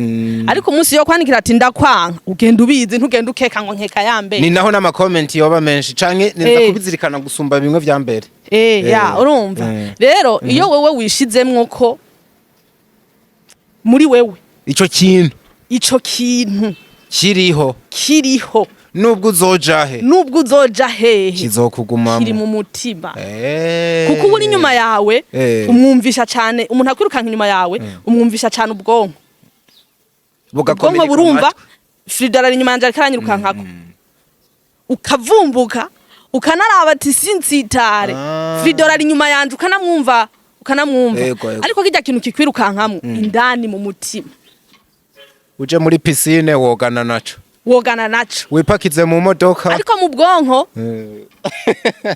S2: Ariko umunsi yo kwandikira ati ndakwanka, ugenda ubizi, ntugenda ukeka ngo nkeka yambe.
S1: Ni naho n'ama comments yoba menshi canke neza kubizirikana gusumba bimwe vya mbere.
S2: Ya, urumva? Rero iyo wewe wishizemwo ko muri wewe
S1: ico kintu
S2: ico kintu
S1: kiriho,
S2: kiriho,
S1: nubwo uzoja he,
S2: nubwo uzoja hehe,
S1: kizokugumamo.
S2: Kiri mu mutima. Kuko uba uri inyuma yawe, umwumvisha cyane. Umuntu akwirukanka inyuma yawe, umwumvisha cyane ubwonko.
S1: Bugakomereka.
S2: Ubwonko burumva.
S1: Amatwi.
S2: Frida ari inyuma yanjye, ariko aranyirukankako, ukavumbuka, ukanaraba ati sinsitare. Frida ari inyuma yanjye, ukanamwumva, ukanamwumva.
S1: Yego, yego.
S2: Ariko kijya kintu kikwirukankamwo indani mu mutima,
S1: Uje muri piscine wogana naco.
S2: Wogana naco.
S1: Wipakize mu modoka.
S2: Ariko mu bwonko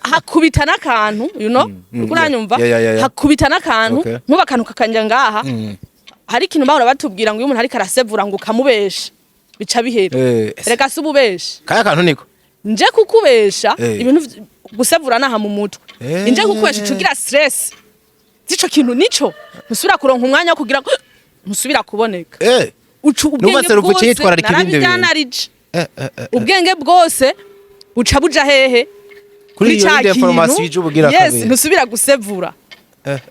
S2: hakubita n'akantu, uriko uranyumva?
S1: Yeah.
S2: Hakubita n'akantu, nkuba akantu kakanja ngaha. Hari ikintu bahora batubwira ngo iyo umuntu ariko arasevura, ngo ukamubesha, bica bihera. Reka si ububesha.
S1: Kaya kantu niko
S2: Nje kukubesha, ibintu gusevura naha mu mutwe. Nje kukubesha, uca ugira stress z'ico kintu, nico ntusubira kuronka umwanya wo kugira ngo ntusubira kuboneka. Uca
S1: Numva
S2: ubwenge
S1: seruvu
S2: bwose
S1: yitwararika ibindi bintu.
S2: Narabijyanarije.
S1: Eh.
S2: Ubwenge bwose buca buja hehe?
S1: Kuri iyo
S2: ca
S1: yindi
S2: kintu.
S1: information ije ubugira kabiri.
S2: Ntusubira gusevura.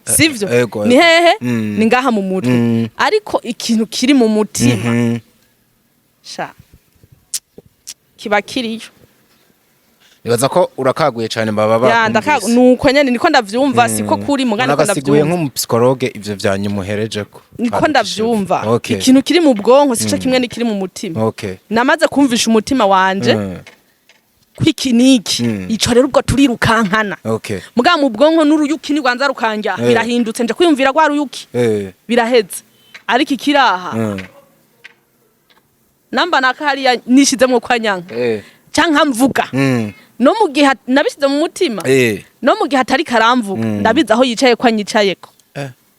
S2: Sivyo?
S1: Ego,
S2: Ni
S1: ego.
S2: hehe? Ni ngaha mu mutwe. Ariko ikintu kiri mu mutima, sha, kiba kiriyo.
S1: Nibaza ko urakaguye cyane, baba
S2: Ya, ndaka
S1: bakumvise.
S2: nuko nyene niko ndavyumva, siko kuri mugana niko
S1: Unagasiguye
S2: ndavyumva.
S1: nk'umupsychologue, ivyo vyanyumuherejeko.
S2: Niko ndavyumva. Ikintu kiri mu bwonko sico kimwe n'ikiri mu mutima. Namaze kumvisha umutima wanje kwiki niki. Ico rero ubwo turirukankana. Muga mu bwonko n'uruyuki ni rwanza rukanja, birahindutse, nje kwiyumvira rwa ruyuki, biraheze. Ariko ikiraha, namba naka hariya nishizemwo kwa nyanka canka mvuga, no mu gihe nabishyize mu mutima, no mu gihe atari karamvuga, ndabizi aho yicaye ko anyicayeko.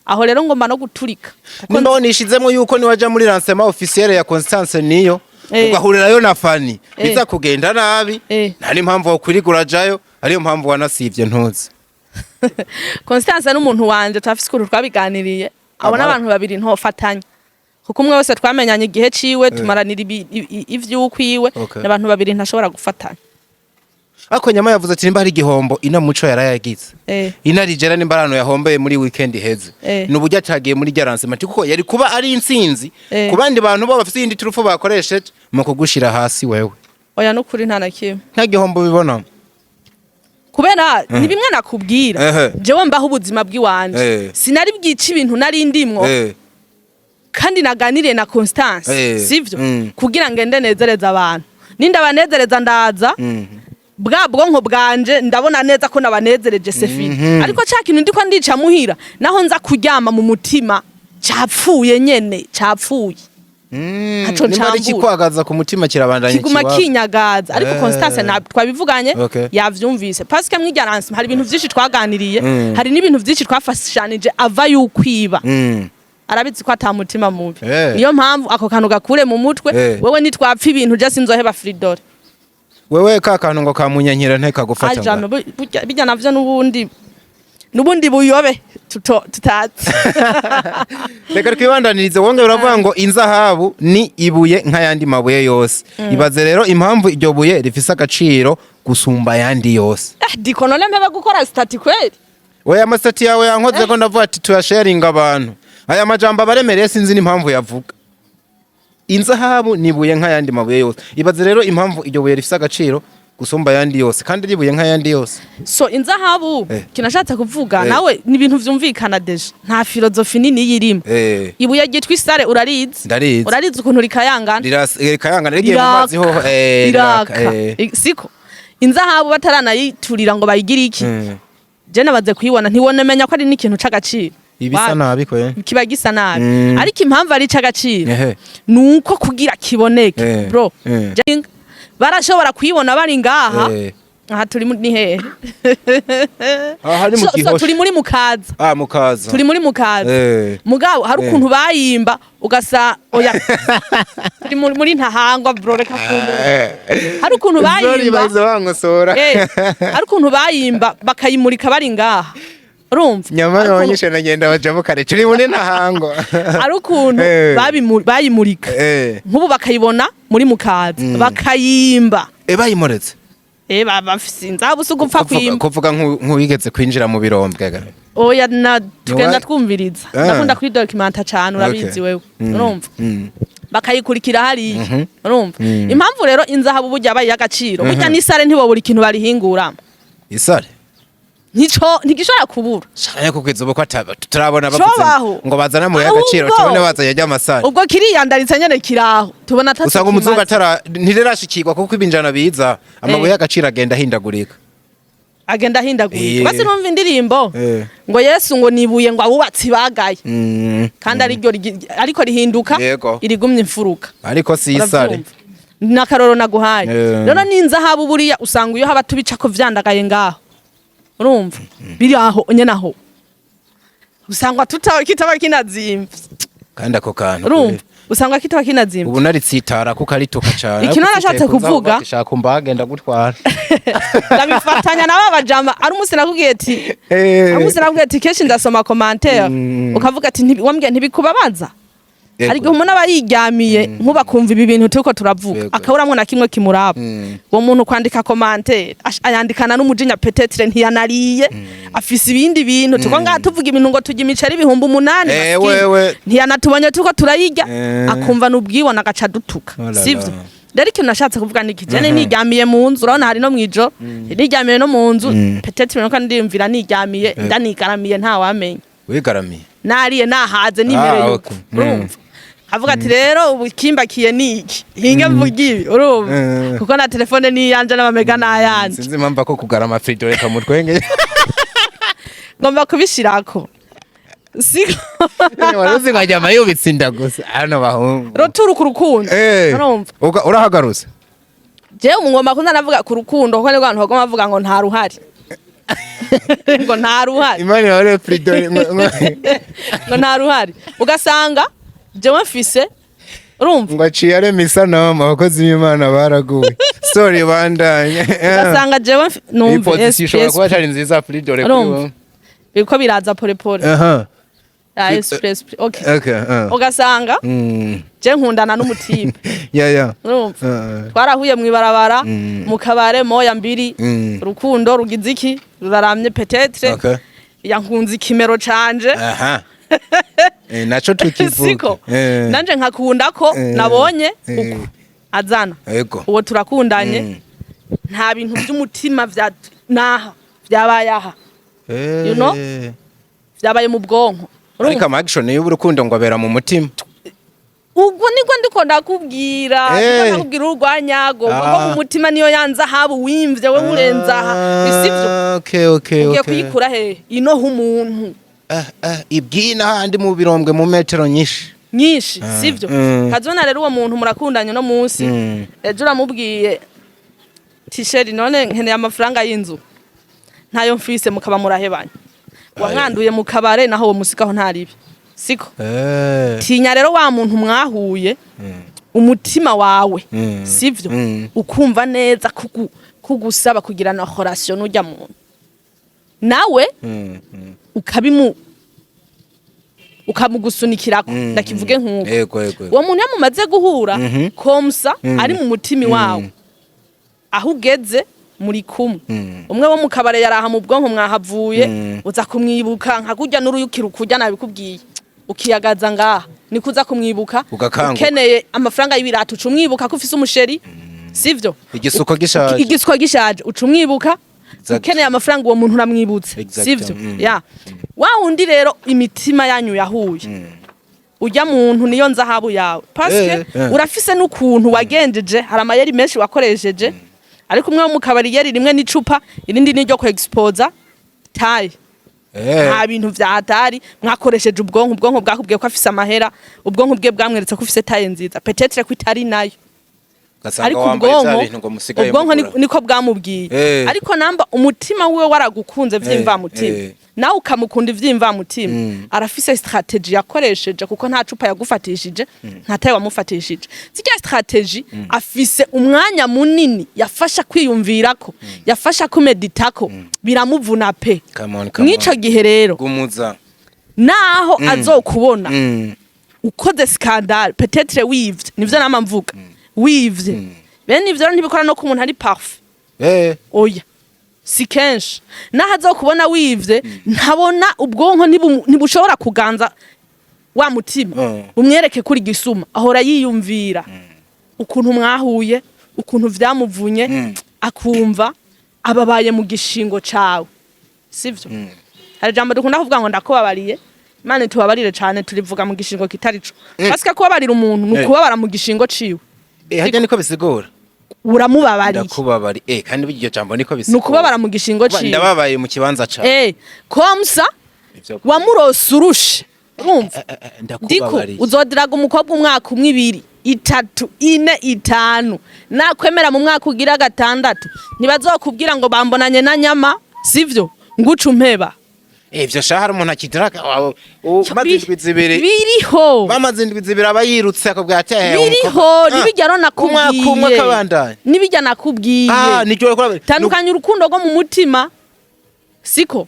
S2: Aho rero ngomba no guturika kuko
S1: Nimba nishizemo yuko niwaja muri lancement officiel ya Constance niyo, ugahurirayo na Fani, biza kugenda nabi. Nta n'impamvu wokwirigura urajayo, ariyo mpamvu wanasivye ntuzi.
S2: Constance n'umuntu wanje turafise ukuntu twabiganiriye. Abo n'abantu babiri ntofatanya, kuko umwe wese twamenyanye igihe ciwe, tumaranira ivy'ukwiwe. N'abantu babiri ntashobora gufatanya.
S1: Ariko nyama yavuze ati nimba hari igihombo ino muco yarayagize, inarijera, nimba ari ahantu yahombeye muri weekend iheze, ni uburyo atagiye muri rya lancement, kuko yari kuba ari intsinzi ku bandi bantu bo bafite iyindi turufu bakoresheje mu kugushira hasi wewe.
S2: Oya, n'ukuri nta na kimwe.
S1: Nta gihombo bibona?
S2: Kubera ni bimwe nakubwira, jewe mbaho ubuzima bw'iwanje. Sinari bwica ibintu nari ndimwo, kandi naganiriye na Constance, sivyo? Kugira ngende nezereze abantu, nindabanezereza ndaza. Bwa bwonko bwanje ndabona neza ko nabanezereje, c'est fini. Ariko ca kintu ndiko ndica muhira, naho nza kuryama, mu mutima capfuye nyene, capfuye. Ntaco
S1: Nimba ari
S2: ncambura.
S1: ikikwagaza ku mutima kirabandanya,
S2: Kiguma
S1: kiba.
S2: kinyagaza. Ariko Constance na twabivuganye, yavyumvise, parce que mwirya lancement hari ibintu vyinshi twaganiriye, hari n'ibintu vyinshi twafashanije ava yukwiba. Arabizi ko ata mutima mubi. Niyo mpamvu ako kantu gakure mu mutwe. Wewe nitwapfa ibintu, je sinzoheba Fridore.
S1: Wewe ka kantu ngo kamunyankira ntekagufata.
S2: Ajame bijya navyo n'ubundi buyobe tutazi.
S1: Reka twibandanirize. Wongera uravuga ngo inzahabu ni ibuye nk'ayandi mabuye yose. Ibaze rero impamvu iryo buye rifise agaciro gusumba ayandi yose.
S2: Eh, diko, none mpebe gukora statut kweli?
S1: Oya, ama statut yawe yankoze ko ndavuga ati tuyasharinga abantu. Aya majambo abaremereye, sinzi n'impamvu yavuga. Inzahabu ni ibuye nk'ayandi mabuye yose. Ibaze rero impamvu iryo buye rifise agaciro. Gusumba ayandi yose, kandi ribuye nk'ayandi yose.
S2: So inzahabu, kinashatse kuvuga, nawe ni ibintu vyumvikana déjà, nta philosophie nini yirimo. Ibuye ryitwa isare urarizi?
S1: Ndarizi.
S2: Urarizi ukuntu rikayangana?
S1: Rikayangana rigiye mu mazi hoho,
S2: riraka.
S1: Riraka.
S2: Siko inzahabu bataranayiturira ngo bayigire iki? Je nabaze kuyibona, ntiwonemenya ko ari n'ikintu c'agaciro.
S1: Ibisa nabi kwe.
S2: Kiba gisa nabi, ariko impamvu ari ic'agaciro nuko kugira kiboneke, bro, barashobora kuyibona bari ngaha. Aha turi ni hehe?
S1: Aha ni mu
S2: So
S1: Gihosha.
S2: turi muri Mukaza.
S1: Ah, Mukaza.
S2: Turi muri Mukaza. Mugabo hari ukuntu bayimba ugasa, oya, turi muri Ntahangwa, bro, reka kumva. Hari ukuntu
S1: Zori
S2: bayimba.
S1: Bahise bankosora.
S2: Hari ukuntu bayimba bakayimurika bari ngaha, urumva?
S1: Nyamara abanyeshure nagenda bajamo kare, turi muri Ntahango.
S2: Hari ukuntu bayimurika, nk'ubu bakayibona muri Mukaza, bakayimba.
S1: Bayimuretse.
S2: Bafise inzahabu, si ugupfa kwimba.
S1: Kuvuga nk'uwigeze kwinjira mu birombwe.
S2: Oya, na tugenda twumviriza. Ndakunda kuri documenta cane, urabizi. Wewe urumva, bakayikurikira hariya, urumva? Impamvu rero inzahabu burya abaye y'agaciro, burya n'isare ntibobura ikintu barihinguramo.
S1: Isare?
S2: Ntico ntigishobora kubura.
S1: Shaka kugeza ubu ko turabona bavuze
S2: Cobaho.
S1: ngo bazana mu y'agaciro,
S2: Ahubwo-
S1: tubone bazanye ry'amasare.
S2: Ubwo kiriyandaritse nyene kiraho, tubona ataco
S1: Usanga umuzungu
S2: kimaze.
S1: atara ntirerashikirwa, kuko ibinjana biza, amabuye y'agaciro agenda ahindagurika.
S2: Agenda ahindagurika. Basi numva indirimbo ngo Yesu ngo nibuye ngo abubatsi bagaye, kandi ariryo ariko rihinduka irigumye imfuruka.
S1: Ariko si isare.
S2: Uravyumva? Ni akarorero naguhaye. Rero n'inzahabu buriya usanga iyo haba tubicako vyandagaye ngaho, urumva, biri aho nyene, aho usanga kitaba kinazimvye.
S1: Kandi ako kantu
S2: Urumva, usanga kitaba kinazimvye.
S1: Ubu naritsitara kuko arituka cane.
S2: Ikintu narashatse kuvuga-
S1: Shaka umbage ndagutwara.
S2: Ndabifatanya na ba bajama. Ari umunsi nakubwiye ati, ari umunsi nakubwiye ati kenshi ndasoma commentaire, ukavuga ati wambwiye ntibikubabaza. Hari igihe umuntu aba yiryamiye nkuba akumva ibi bintu turiko turavuga, akaburamwo na kimwe kimuraba. Uwo muntu kwandika commentaire ayandikana n'umujinya, peut-être ntiyanariye, afise ibindi bintu. Tuko ngaha tuvuga ibintu ngo turya imiceri 8000, maskini.
S1: Wewe.
S2: Ntiyanatubonye turiko turayirya, akumva n'ubwibone agaca adutuka.
S1: Oh la
S2: Sivyo?
S1: la.
S2: Rero ikintu nashatse kuvuga ni iki: jene niryamiye mu nzu, urabona hari no mw'ijoro, niryamiye no mu nzu, peut-être nuko ndiyumvira niryamiye, ndanigaramiye, ntawamenya.
S1: Wigaramiye?
S2: Nariye, nahaze, nimereye uko. Urumva, avuga ati rero ubu kimbakiye ni iki, hinge mvuga ibi, urumva? Kuko na telefone ni iyanje n'amamega ni ayanje.
S1: Sinzi impamvu ako kugarama frido, reka mutwenge.
S2: Ngomba kubishirako, siko?
S1: Wari uzi ngo ajyama yubitse inda gusa hano bahungu.
S2: Roturu ku rukundo. Urumva?
S1: Urahagarutse.
S2: Jewe ngomba kuza navuga ku rukundo, kuko nibwo abantu bagomba bavuga ngo nta ruhari, ngo nta ruhari.
S1: Imana yawe frido.
S2: Ngo nta ruhari, ugasanga jewe mfise, urumva?
S1: Ngo aciye arema isanamu, abakozi b'Imana baraguwe. Sorry, bandanye.
S2: Ugasanga jewe
S1: Iyi
S2: numva
S1: position ishobora kuba
S2: SP.
S1: atari nziza, frido, kuri
S2: Urumva?
S1: wowe.
S2: Biriko biraza pole pole. Ah, esprit, esprit, okay.
S1: Okay.
S2: Ugasanga je nkundana n'umutipe, urumva? Twarahuye mw'ibarabara, mu kabare, moya mbiri, urukundo rugize iki, ruraramye, peut-être yankunze ikimero canje.
S1: Aha. Naco tukivuga.
S2: Siko? Nanje nkakunda ko nabonye uko azana. Uwo turakundanye, nta bintu by'umutima vya naha vyabaye aha. You know? Vyabaye mu bwonko.
S1: Ariko
S2: Urumva?
S1: ama action y'urukundo ngo abera mu mutima.
S2: Ubwo nibwo ndiko ndakubwira, ndiko ndakubwira urwanyago kuko mu mutima niyo yanza haba uwimvye we urenza aha, sivyo?
S1: Okay.
S2: Ugiye kuyikura hehe inoho umuntu?
S1: Ibwina handi mu birombwe mu metero nyinshi.
S2: Nyinshi, sivyo? Kazona rero uwo muntu murakundanye no munsi, ejo uramubwiye tisheri none nkeneye amafaranga y'inzu, ntayo mfise, mukaba murahebanye. Wamwanduye mu kabare, naho uwo musigaho ntaribi, siko? Tinya rero wa muntu mwahuye, umutima wawe, sivyo? Ukumva neza kugusaba kugira na relation n'urya muntu, nawe ukabimu ukamugusunikirako, ndakivuge nk'uko.
S1: Yego.
S2: Uwo muntu iyo mumaze guhura, comme ça ari mu mutima wawe, aho ugeze muri kumwe, umwe wo mu kabare yaraha mu bwonko mwahavuye, uza kumwibuka nka kurya n'uruyukira ukurya nabikubwiye, ukiyagaza ngaha niko uza kumwibuka.
S1: Ugakanguka.
S2: Ukeneye amafaranga y'ibirato uca umwibuka ko ufise umusheri, Sivyo?
S1: Igisuko gishaje.
S2: Igisuko gishaje uca umwibuka. Ukeneye amafaranga, uwo muntu uramwibutse. Sivyo? Ya wa wundi rero imitima yanyu yahuye, ujya muntu niyo nzahabu yawe, parce que urafise n'ukuntu wagenjeje, hari amayeri menshi wakoresheje. Ariko umwe wo mu kabari yeri rimwe n'icupa, irindi ni ryo ku exposa taille. Nta bintu vya hatari mwakoresheje. Ubwonko bwakubwiye ko afise amahera, ubwonko bwe bwamweretse ko ufise taille nziza, peut-être ko itari nayo.
S1: Ugasanga
S2: Ariko
S1: wambaye vya
S2: ubwonko
S1: bintu ngo musigaye
S2: ubwonko
S1: mugura.
S2: niko bwamubwiye. Ariko namba umutima wiwe waragukunze vy'imvamutima, nawe ukamukunda ivy'imvamutima, arafise stratégie yakoresheje, kuko nta cupa yagufatishije, nta taille wamufatishije. Zirya stratégie afise umwanya munini yafasha kwiyumvirako, yafasha kumeditako, biramuvuna pe.
S1: Come on, come
S2: Mw'ico
S1: on.
S2: gihe rero,
S1: Gumuza.
S2: naho azokubona ukoze scandale, peut-être wivye, nivyo nama mvuga, wivye bene ivyo rero ntibikora no ku muntu ari parfait. Oya, si kenshi. Naho azokubona wivye, ntabona, ubwonko ntibushobora kuganza wa mutima umwereke kuri gisuma. Ahora yiyumvira ukuntu mwahuye, ukuntu vyamuvunye, akumva ababaye mu gishingo cawe, sivyo? Hari ijambo dukunda kuvuga ngo "ndakubabariye", Imana itubabarire cane, turivuga mu gishingo kitari co, parce que kubabarira umuntu ni ukubabara mu gishingo ciwe.
S1: Harya niko bisigura?
S2: Uramubabariye.
S1: Ndakubabari, kandi burya iryo jambo niko
S2: Ni
S1: bisigura.
S2: ukubabara mu gishingo
S1: Kuba
S2: ciwe.
S1: Ndababaye mu kibanza cawe.
S2: Comme ça
S1: Ivyo
S2: wamurose urushe, urumva? Diko
S1: Ndakubabariye.
S2: Uzodiraga umukobwa umwaka umwe, 2, 3, 4, 5, nakwemera mu mwaka ugira gatandatu ntibazokubwira ngo bambonanye na nyama, sivyo? Nguca umpeba.
S1: Ivyo sha, hari umuntu akidraga maze indwi 2.
S2: Biriho.
S1: Bamaze indwi 2 aba yirutse akabwira ati
S2: Biriho. Nibijya ro
S1: Umwaka umwe
S2: nakubwiye.
S1: akabandanya.
S2: Nibijya nakubwiye.
S1: Ah, niryo uriko
S2: Tandukanya urukundo rwo mu mutima, siko?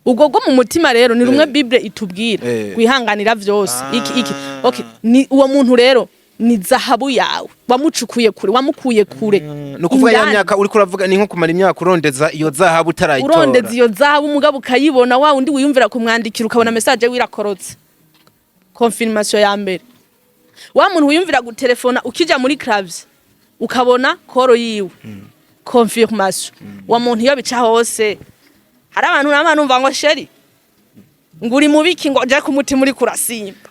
S2: Ubwo rwo mu mutima rero ni rumwe Bible itubwira, wihanganira vyose, iki iki. Okay, ni uwo muntu rero ni zahabu yawe, wamucukuye kure, wamukuye kure.
S1: Ni ukuvuga ya
S2: Indani.
S1: myaka uriko uravuga ni nko kumara imyaka urondeza iyo zahabu utarayitora.
S2: Urondeza iyo zahabu, umugabo ukayibona, wa undi wiyumvira kumwandikira ukabona message wirakorotse, confirmation ya mbere. Wa muntu wiyumvira gutelefona, ukija muri clavier ukabona call yiwe, confirmation. Wa muntu iyo bica hose, hari abantu nama numva ngo "Chéri", ngo "uri mubiki?", ngo "Je ku mutima uri kurasimba",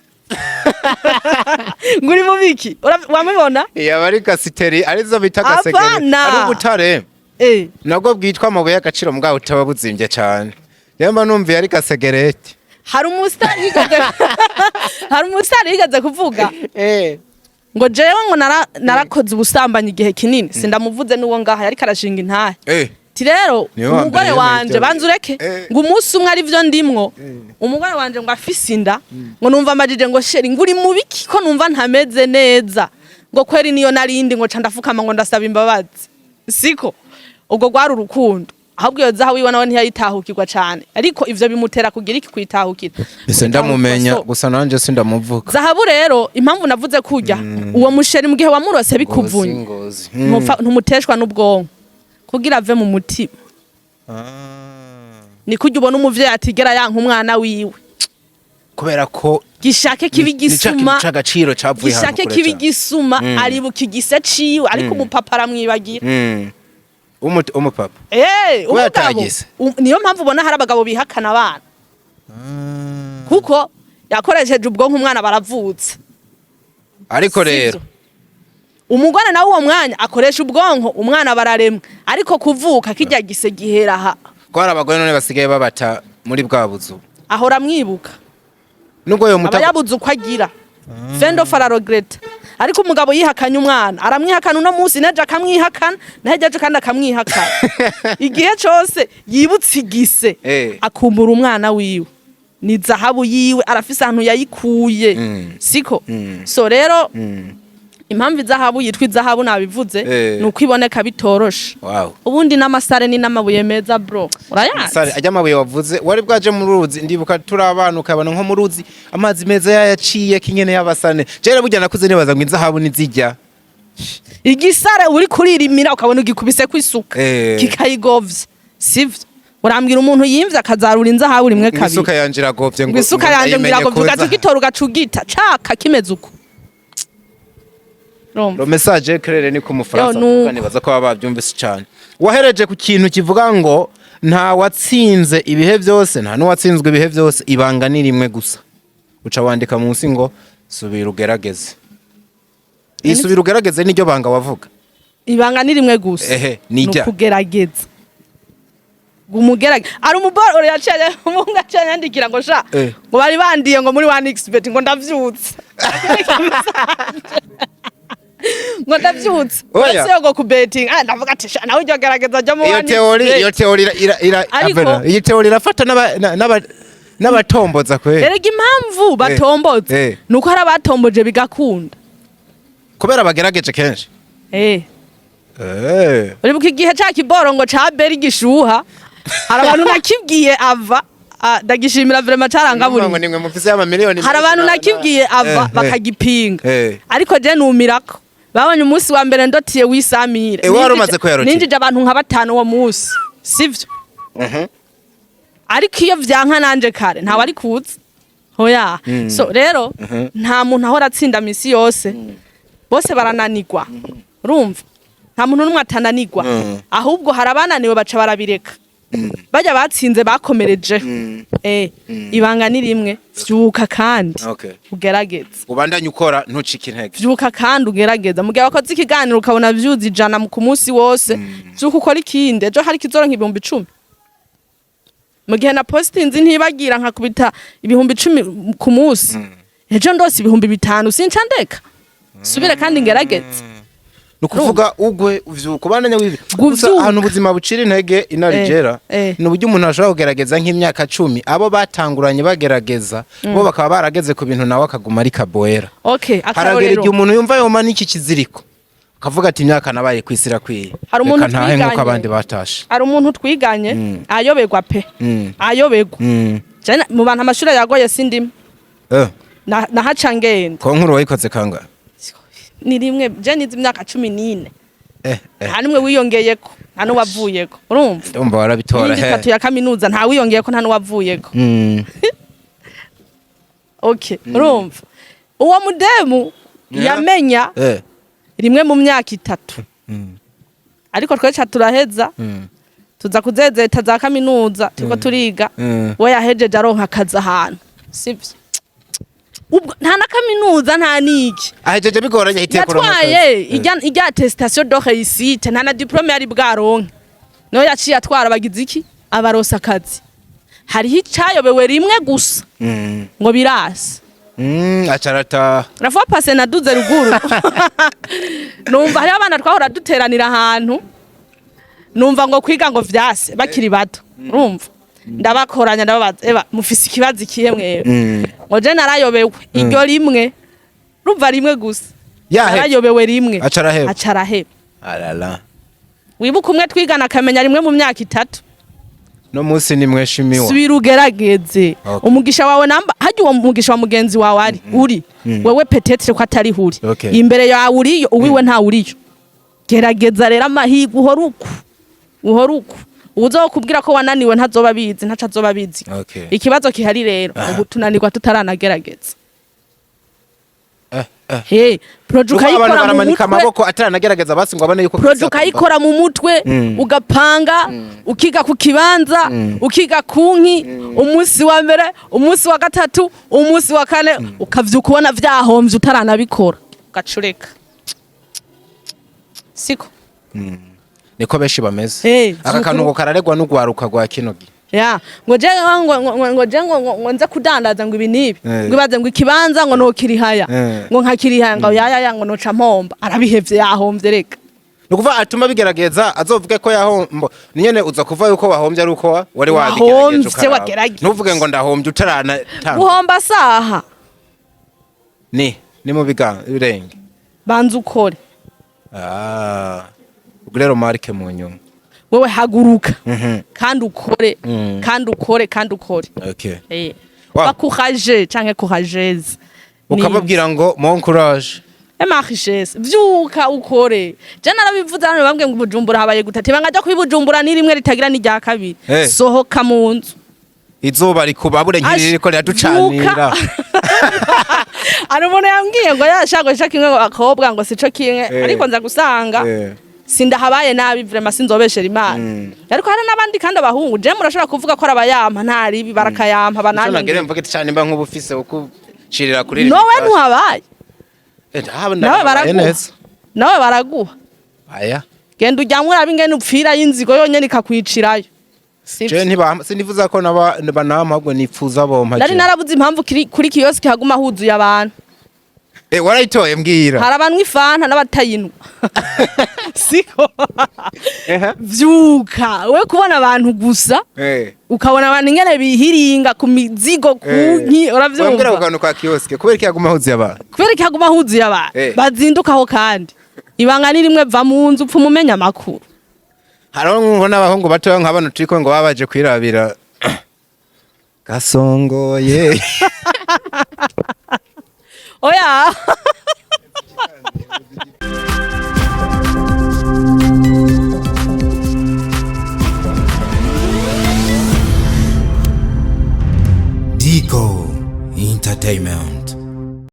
S2: ngo "Uri mubiki?" Wamubona?
S1: Yaba ari cassitérite, arizo bita gasegere.
S2: Apana.
S1: Ari ubutare nabwo bwitwa amabuye y'agaciro, mugabo butaba buzimbye cane. Rero mba numviye ari gasegereti.
S2: Hari umusitari yigeze kuvuga ngo "Jewe", ngo "narakoze ubusambanyi igihe kinini." Sindamuvuze n'uwo ngaha yariko arashinga intahe. Ti rero
S1: Niwe wa mbere
S2: umugore
S1: yemeye
S2: wanje
S1: ibyo.
S2: banza ureke, ngo umunsi umwe ari vyo ndimwo, umugore wanje ngo afise inda, ngo numva amajije ngo "Chéri", ngo "uri mubiki ko numva ntameze neza?" Ngo "Kweri niyo narindi", ngo "ca ndafukama", ngo "ndasaba imbabazi." Siko ubwo rwari urukundo? Ahubwo iyo zahabu iwe nawe ntiyayitahukirwa cane, ariko ivyo bimutera kugira iki? Kuyitahukira.
S1: Ese ndamumenya?
S2: So,
S1: Gusa nanje sindamuvuga.
S2: Zahabu rero, impamvu navuze kurya uwo muchéri, mu gihe wamurose bikuvunye,
S1: Ngozi, ngozi.
S2: Ntumuteshwa n'ubwonko kugira ave mu mutima. Ni kurya ubona umuvyeyi atigera yanka umwana wiwe.
S1: Kubera ko
S2: Gishake kibi
S1: ni ca kintu
S2: gisuma,
S1: c'agaciro cavuye ahantu
S2: gishake
S1: kure
S2: kibi
S1: cane.
S2: gisuma, aribuka igise ciwe, ariko umupapa aramwibagira.
S1: Umupapa
S2: Eh,
S1: Kubera
S2: umugabo
S1: atagize.
S2: Niyo mpamvu ubona hari abagabo bihakana abana, kuko yakoresheje ubwonko, umwana baravutse.
S1: Ariko rero
S2: Sivyo? Umugore nawe uwo mwanya akoresha ubwonko, umwana bararemwa, ariko kuvuka kijya gise gihera aha.
S1: Ko hari abagore none basigaye babata muri bwa buzu.
S2: Ahora amwibuka.
S1: Nubwo yo
S2: Aba
S1: muta
S2: yabuze uko agira, fendo fararegreta. Ariko umugabo yihakanye umwana, aramwihakana uno munsi, nejo akamwihakana, nahejo ejo kandi akamwihakana. Igihe cose yibutse igise, akumbura umwana wiwe, ni zahabu yiwe, arafise ahantu yayikuye. Siko? So rero, impamvu izahabu yitwa izahabu nabivuze, ni uko iboneka bitoroshe. Ubundi n'amasare ni n'amabuye meza, bro, urayazi?
S1: Sare ajya amabuye wavuze, wari bwaje mu ruzi? Ndibuka turi abana, ukabona nko mu ruzi amazi meza yayaciye kinyene y'abasane. Jere burya nakuze nibaza ngo inzahabu nizijya.
S2: Igisare uri kuririmira ukabona ugikubise kwisuka, kikayigovya, sivyo? Urambwira umuntu yimvye akazarura inzahabu rimwe,
S1: Ngo "Isuka
S2: kabiri,
S1: yanje iragovye", ngo
S2: ngo "Isuka
S1: ngo
S2: yanje ngo
S1: ndayimenye
S2: iragovye",
S1: kuza.
S2: Ugaca ugitora, ugaca ugita caka kimeze uko. Urumva?
S1: Le message clair ni ku Mufaransa.
S2: Yo, nuko.
S1: Avuga, nibaza ko baba babyumvise cyane. Wahereje ku kintu kivuga ngo nta watsinze ibihe byose, nta n'uwatsinzwe ibihe byose, ibanga ni rimwe gusa. Uca wandika munsi ngo subira ugerageze. Iyi subira ugerageze niryo banga wavuga?
S2: Ibanga ni rimwe gusa.
S1: Ehe, nijya.
S2: Ni ukugerageza, umugerage ari umuboro yaciye, umuhungu yaciye yandikira ngo sha ngo bari bandiye ngo muri one expert, ngo ndavyutse, ngo ndavyutse.
S1: Oya.
S2: Uretse ngo ku betting, ah, ndavuga ati sha, nawe ujya gerageza jya mu
S1: Iyo
S2: one
S1: théorie,
S2: expert.
S1: iyo théorie ira
S2: Ariko-
S1: avena. Iyi théorie irafata n'abatomboza kwe.
S2: Erega impamvu batomboza nuko hari abatomboje bigakunda.
S1: Kubera bagerageje kenshi.
S2: Uribuka igihe ca kiboro ngo ca beri gishuha, hari abantu nakibwiye ava, ah, ndagishimira vraiment,
S1: Ngo
S2: carangaburiye.
S1: Nimwe mufise y'amamiliyoni.
S2: Hari abantu nakibwiye ava bakagipinga, ariko je numirako babonye umunsi wa mbere ndotiye wisamire.
S1: Eh, wari umaze kuyarotira?
S2: Ninjije abantu nka batanu uwo munsi, sivyo? Ariko iyo vyanka nanje kare ntawe ari kuza, hoya. So rero nta muntu ahora atsinda misi yose, bose barananigwa. Urumva, nta muntu n'umwe atananigwa. Ahubwo hari abananiwe baca barabireka, bajya batsinze bakomerejeho. Ibanga ni rimwe: vyuka kandi ugerageze.
S1: Ubandanye ukora, ntucike intege.
S2: Vyuka kandi ugerageza. Mu gihe wakoze ikiganiro ukabona vyuzi 100 ku munsi wose, vyuka ukora ikindi, ejo hari kizoronka 10,000. Mu gihe na postinzi ntibagira nkakubita 10,000 ku munsi, ejo ndose 5000, sinca ndeka, subire kandi ngerageze.
S1: Ni ukuvuga ugwe uvyuka, ubandanya wibi.
S2: Guvyuka.
S1: Gusa ahantu ubuzima bucira intege inarigera ni uburyo umuntu ashobora kugerageza nk'imyaka 10, abo batanguranye bagerageza bo bakaba barageze ku bintu, nawe akaguma ari kaboera. Haragera
S2: Akarorero.
S1: igihe umuntu yumva yoma n'iki kiziriko, akavuga ati imyaka nabaye ku isi irakwiye,
S2: Hari umuntu
S1: reka ntahe nk'uko
S2: twiganye.
S1: abandi batashe.
S2: Hari umuntu twiganye ayoberwa pe, ayoberwa. Je mu bantu amashuri yagoye sindimo. Nahaca ngenda.
S1: Ko nkuru wayikoze kangahe?
S2: Ni rimwe, je nize imyaka 14. Nta n'umwe wiyongeyeko, nta n'uwavuyeko, urumva?
S1: Ndumva warabitora.
S2: N'iyindi
S1: He.
S2: itatu ya kaminuza, nta wiyongeyeko, nta n'uwavuyeko. Okay, urumva uwo mudemu yamenya rimwe mu myaka 3. Ariko tweca turaheza, tuza kuzezeta za kaminuza turiko turiga. We yahejeje aronka akazi ahantu, sivyo? Ubwo nta na kaminuza, nta niki.
S1: Ahejeje bigoranye, ahitiye kuronka
S2: Yatwaye
S1: akazi.
S2: ijya attestation de réussite, nta na diplôme yari bwaronke, niyo yaciye atwara. Bagize iki? Abarosa akazi. Hariho icayobewe rimwe gusa, ngo birasa.
S1: Acarata.
S2: La fois passée naduze ruguru, numva hariho abana twahora duteranira ahantu, numva ngo kwiga ngo vyase bakiri bato. Urumva, ndabakoranya, ndababaza: eba mufise ikibazo ikihe mwewe? Ngo je narayobewe iryo rimwe. Urumva, rimwe gusa.
S1: Yahevye.
S2: Narayobewe rimwe.
S1: Acaraheba.
S2: Acaraheba.
S1: Alala.
S2: Wibuka umwe twigana akamenya rimwe mu myaka 3?
S1: No munsi ni mweshimiwa.
S2: Subira ugerageze. Umugisha wawe namba harya uwo mugisha wa mugenzi wawe ari uri wewe, peut-être ko atari uri imbere yawe, uriyo uwiwe nta uriyo. Gerageza rero, amahirwe uhora uku, uhora uku. Uzokubwira ko wananiwe ntazoba abizi, ntaco azoba abizi. Ikibazo kihari rero ubu, tunanirwa tutaranagerageza. He projet
S1: Nuko abantu
S2: ukayikora mu
S1: baramanika
S2: mutwe.
S1: amaboko ataranagerageza, basi ngo abone yuko
S2: Projet ukayikora mu mutwe, ugapanga, ukiga ku kibanza, ukiga ku nki, umunsi wa mbere, umunsi wa gatatu, umunsi wa kane, ukavyuka ubona vyahomvye utaranabikora, ugacureka, siko?
S1: Niko benshi bameze. Aka kantu ngo kararegwa n'ugwaruka rwa kino gihe.
S2: Ya, ngo je ngo je ngo nze kudandaza ngo ibi nibi, ngo ibaze ngo ikibanza ngo nokirihaya, ngo nkakirihaya, ngo ya ya ya, ngo noca mpomba. Arabihevye, yahomvye, reka.
S1: Ni ukuvuga atuma bigerageza azovuge ko yahombo nyene, uza kuva yuko wahombye ari uko wari wabigerageje.
S2: Wahombye,
S1: Ukaraba.
S2: wagerageje.
S1: Ntuvuge ngo ndahombye utaranatanga.
S2: Guhomba saha.
S1: Ni mu birenge.
S2: Banza ukore.
S1: Ah, ubwo rero marike mu nyuma.
S2: Wewe haguruka kandi ukore, kandi ukore, kandi ukore. Ba courage canke courageuse.
S1: Ukababwira ngo bon courage.
S2: Ma richesse, vyuka ukore. Je narabivuze hano, bambwiye ngo Bujumbura habaye gutatu, ibanga ryo kuba Bujumbura ni rimwe ritagira n'irya kabiri: sohoka mu nzu.
S1: Izuba rikubabure nk'iri ririko riraducanira.
S2: Hari umuntu yambwiye ngo yashaka ico kimwe, ngo abakobwa ngo sico kimwe, ariko nza gusanga sindahabaye nabi, vraiment, sinzobeshera Imana. Ariko hari n'abandi kandi abahungu, je murashobora kuvuga ko ari abayampa, nta ribi, barakayampa.
S1: Nico nagere
S2: Bananyongera.
S1: mvuge cyane mba nk'ubu ufise ukucirira kuri.
S2: Nowe ntuhabaye.
S1: Nawe
S2: Nawe baraguha.
S1: Neza.
S2: Nawe baraguha.
S1: Aya.
S2: Genda ujyamwe urabe ingene upfira y'inzigo yonyene ikakwicirayo. Sivyo?
S1: Je ntibampa, sinifuza ko naba banampa, ahubwo nifuza bompa.
S2: Nari
S1: Je.
S2: narabuze impamvu kuri kiosque haguma huzuye abantu.
S1: Warayitoye mbwira.
S2: Hari abanywa ifanta n'abatayinywa, siko?
S1: Ehe.
S2: Vyuka we kubona abantu gusa, ukabona abantu ingene bihiringa ku mizigo ku nki.
S1: Wambwira ku
S2: Uravyumva?
S1: kantu ka kiosque, kubera iki haguma huzuye abantu?
S2: Kubera iki haguma huzuye abantu? Bazindukaho, kandi ibanga ni rimwe: va mu nzu, upfa umumenya amakuru.
S1: Hariho nkumva n'abahungu batoya nka bano turiko ngo baba baje kwirabira gasongoye.
S2: Oya.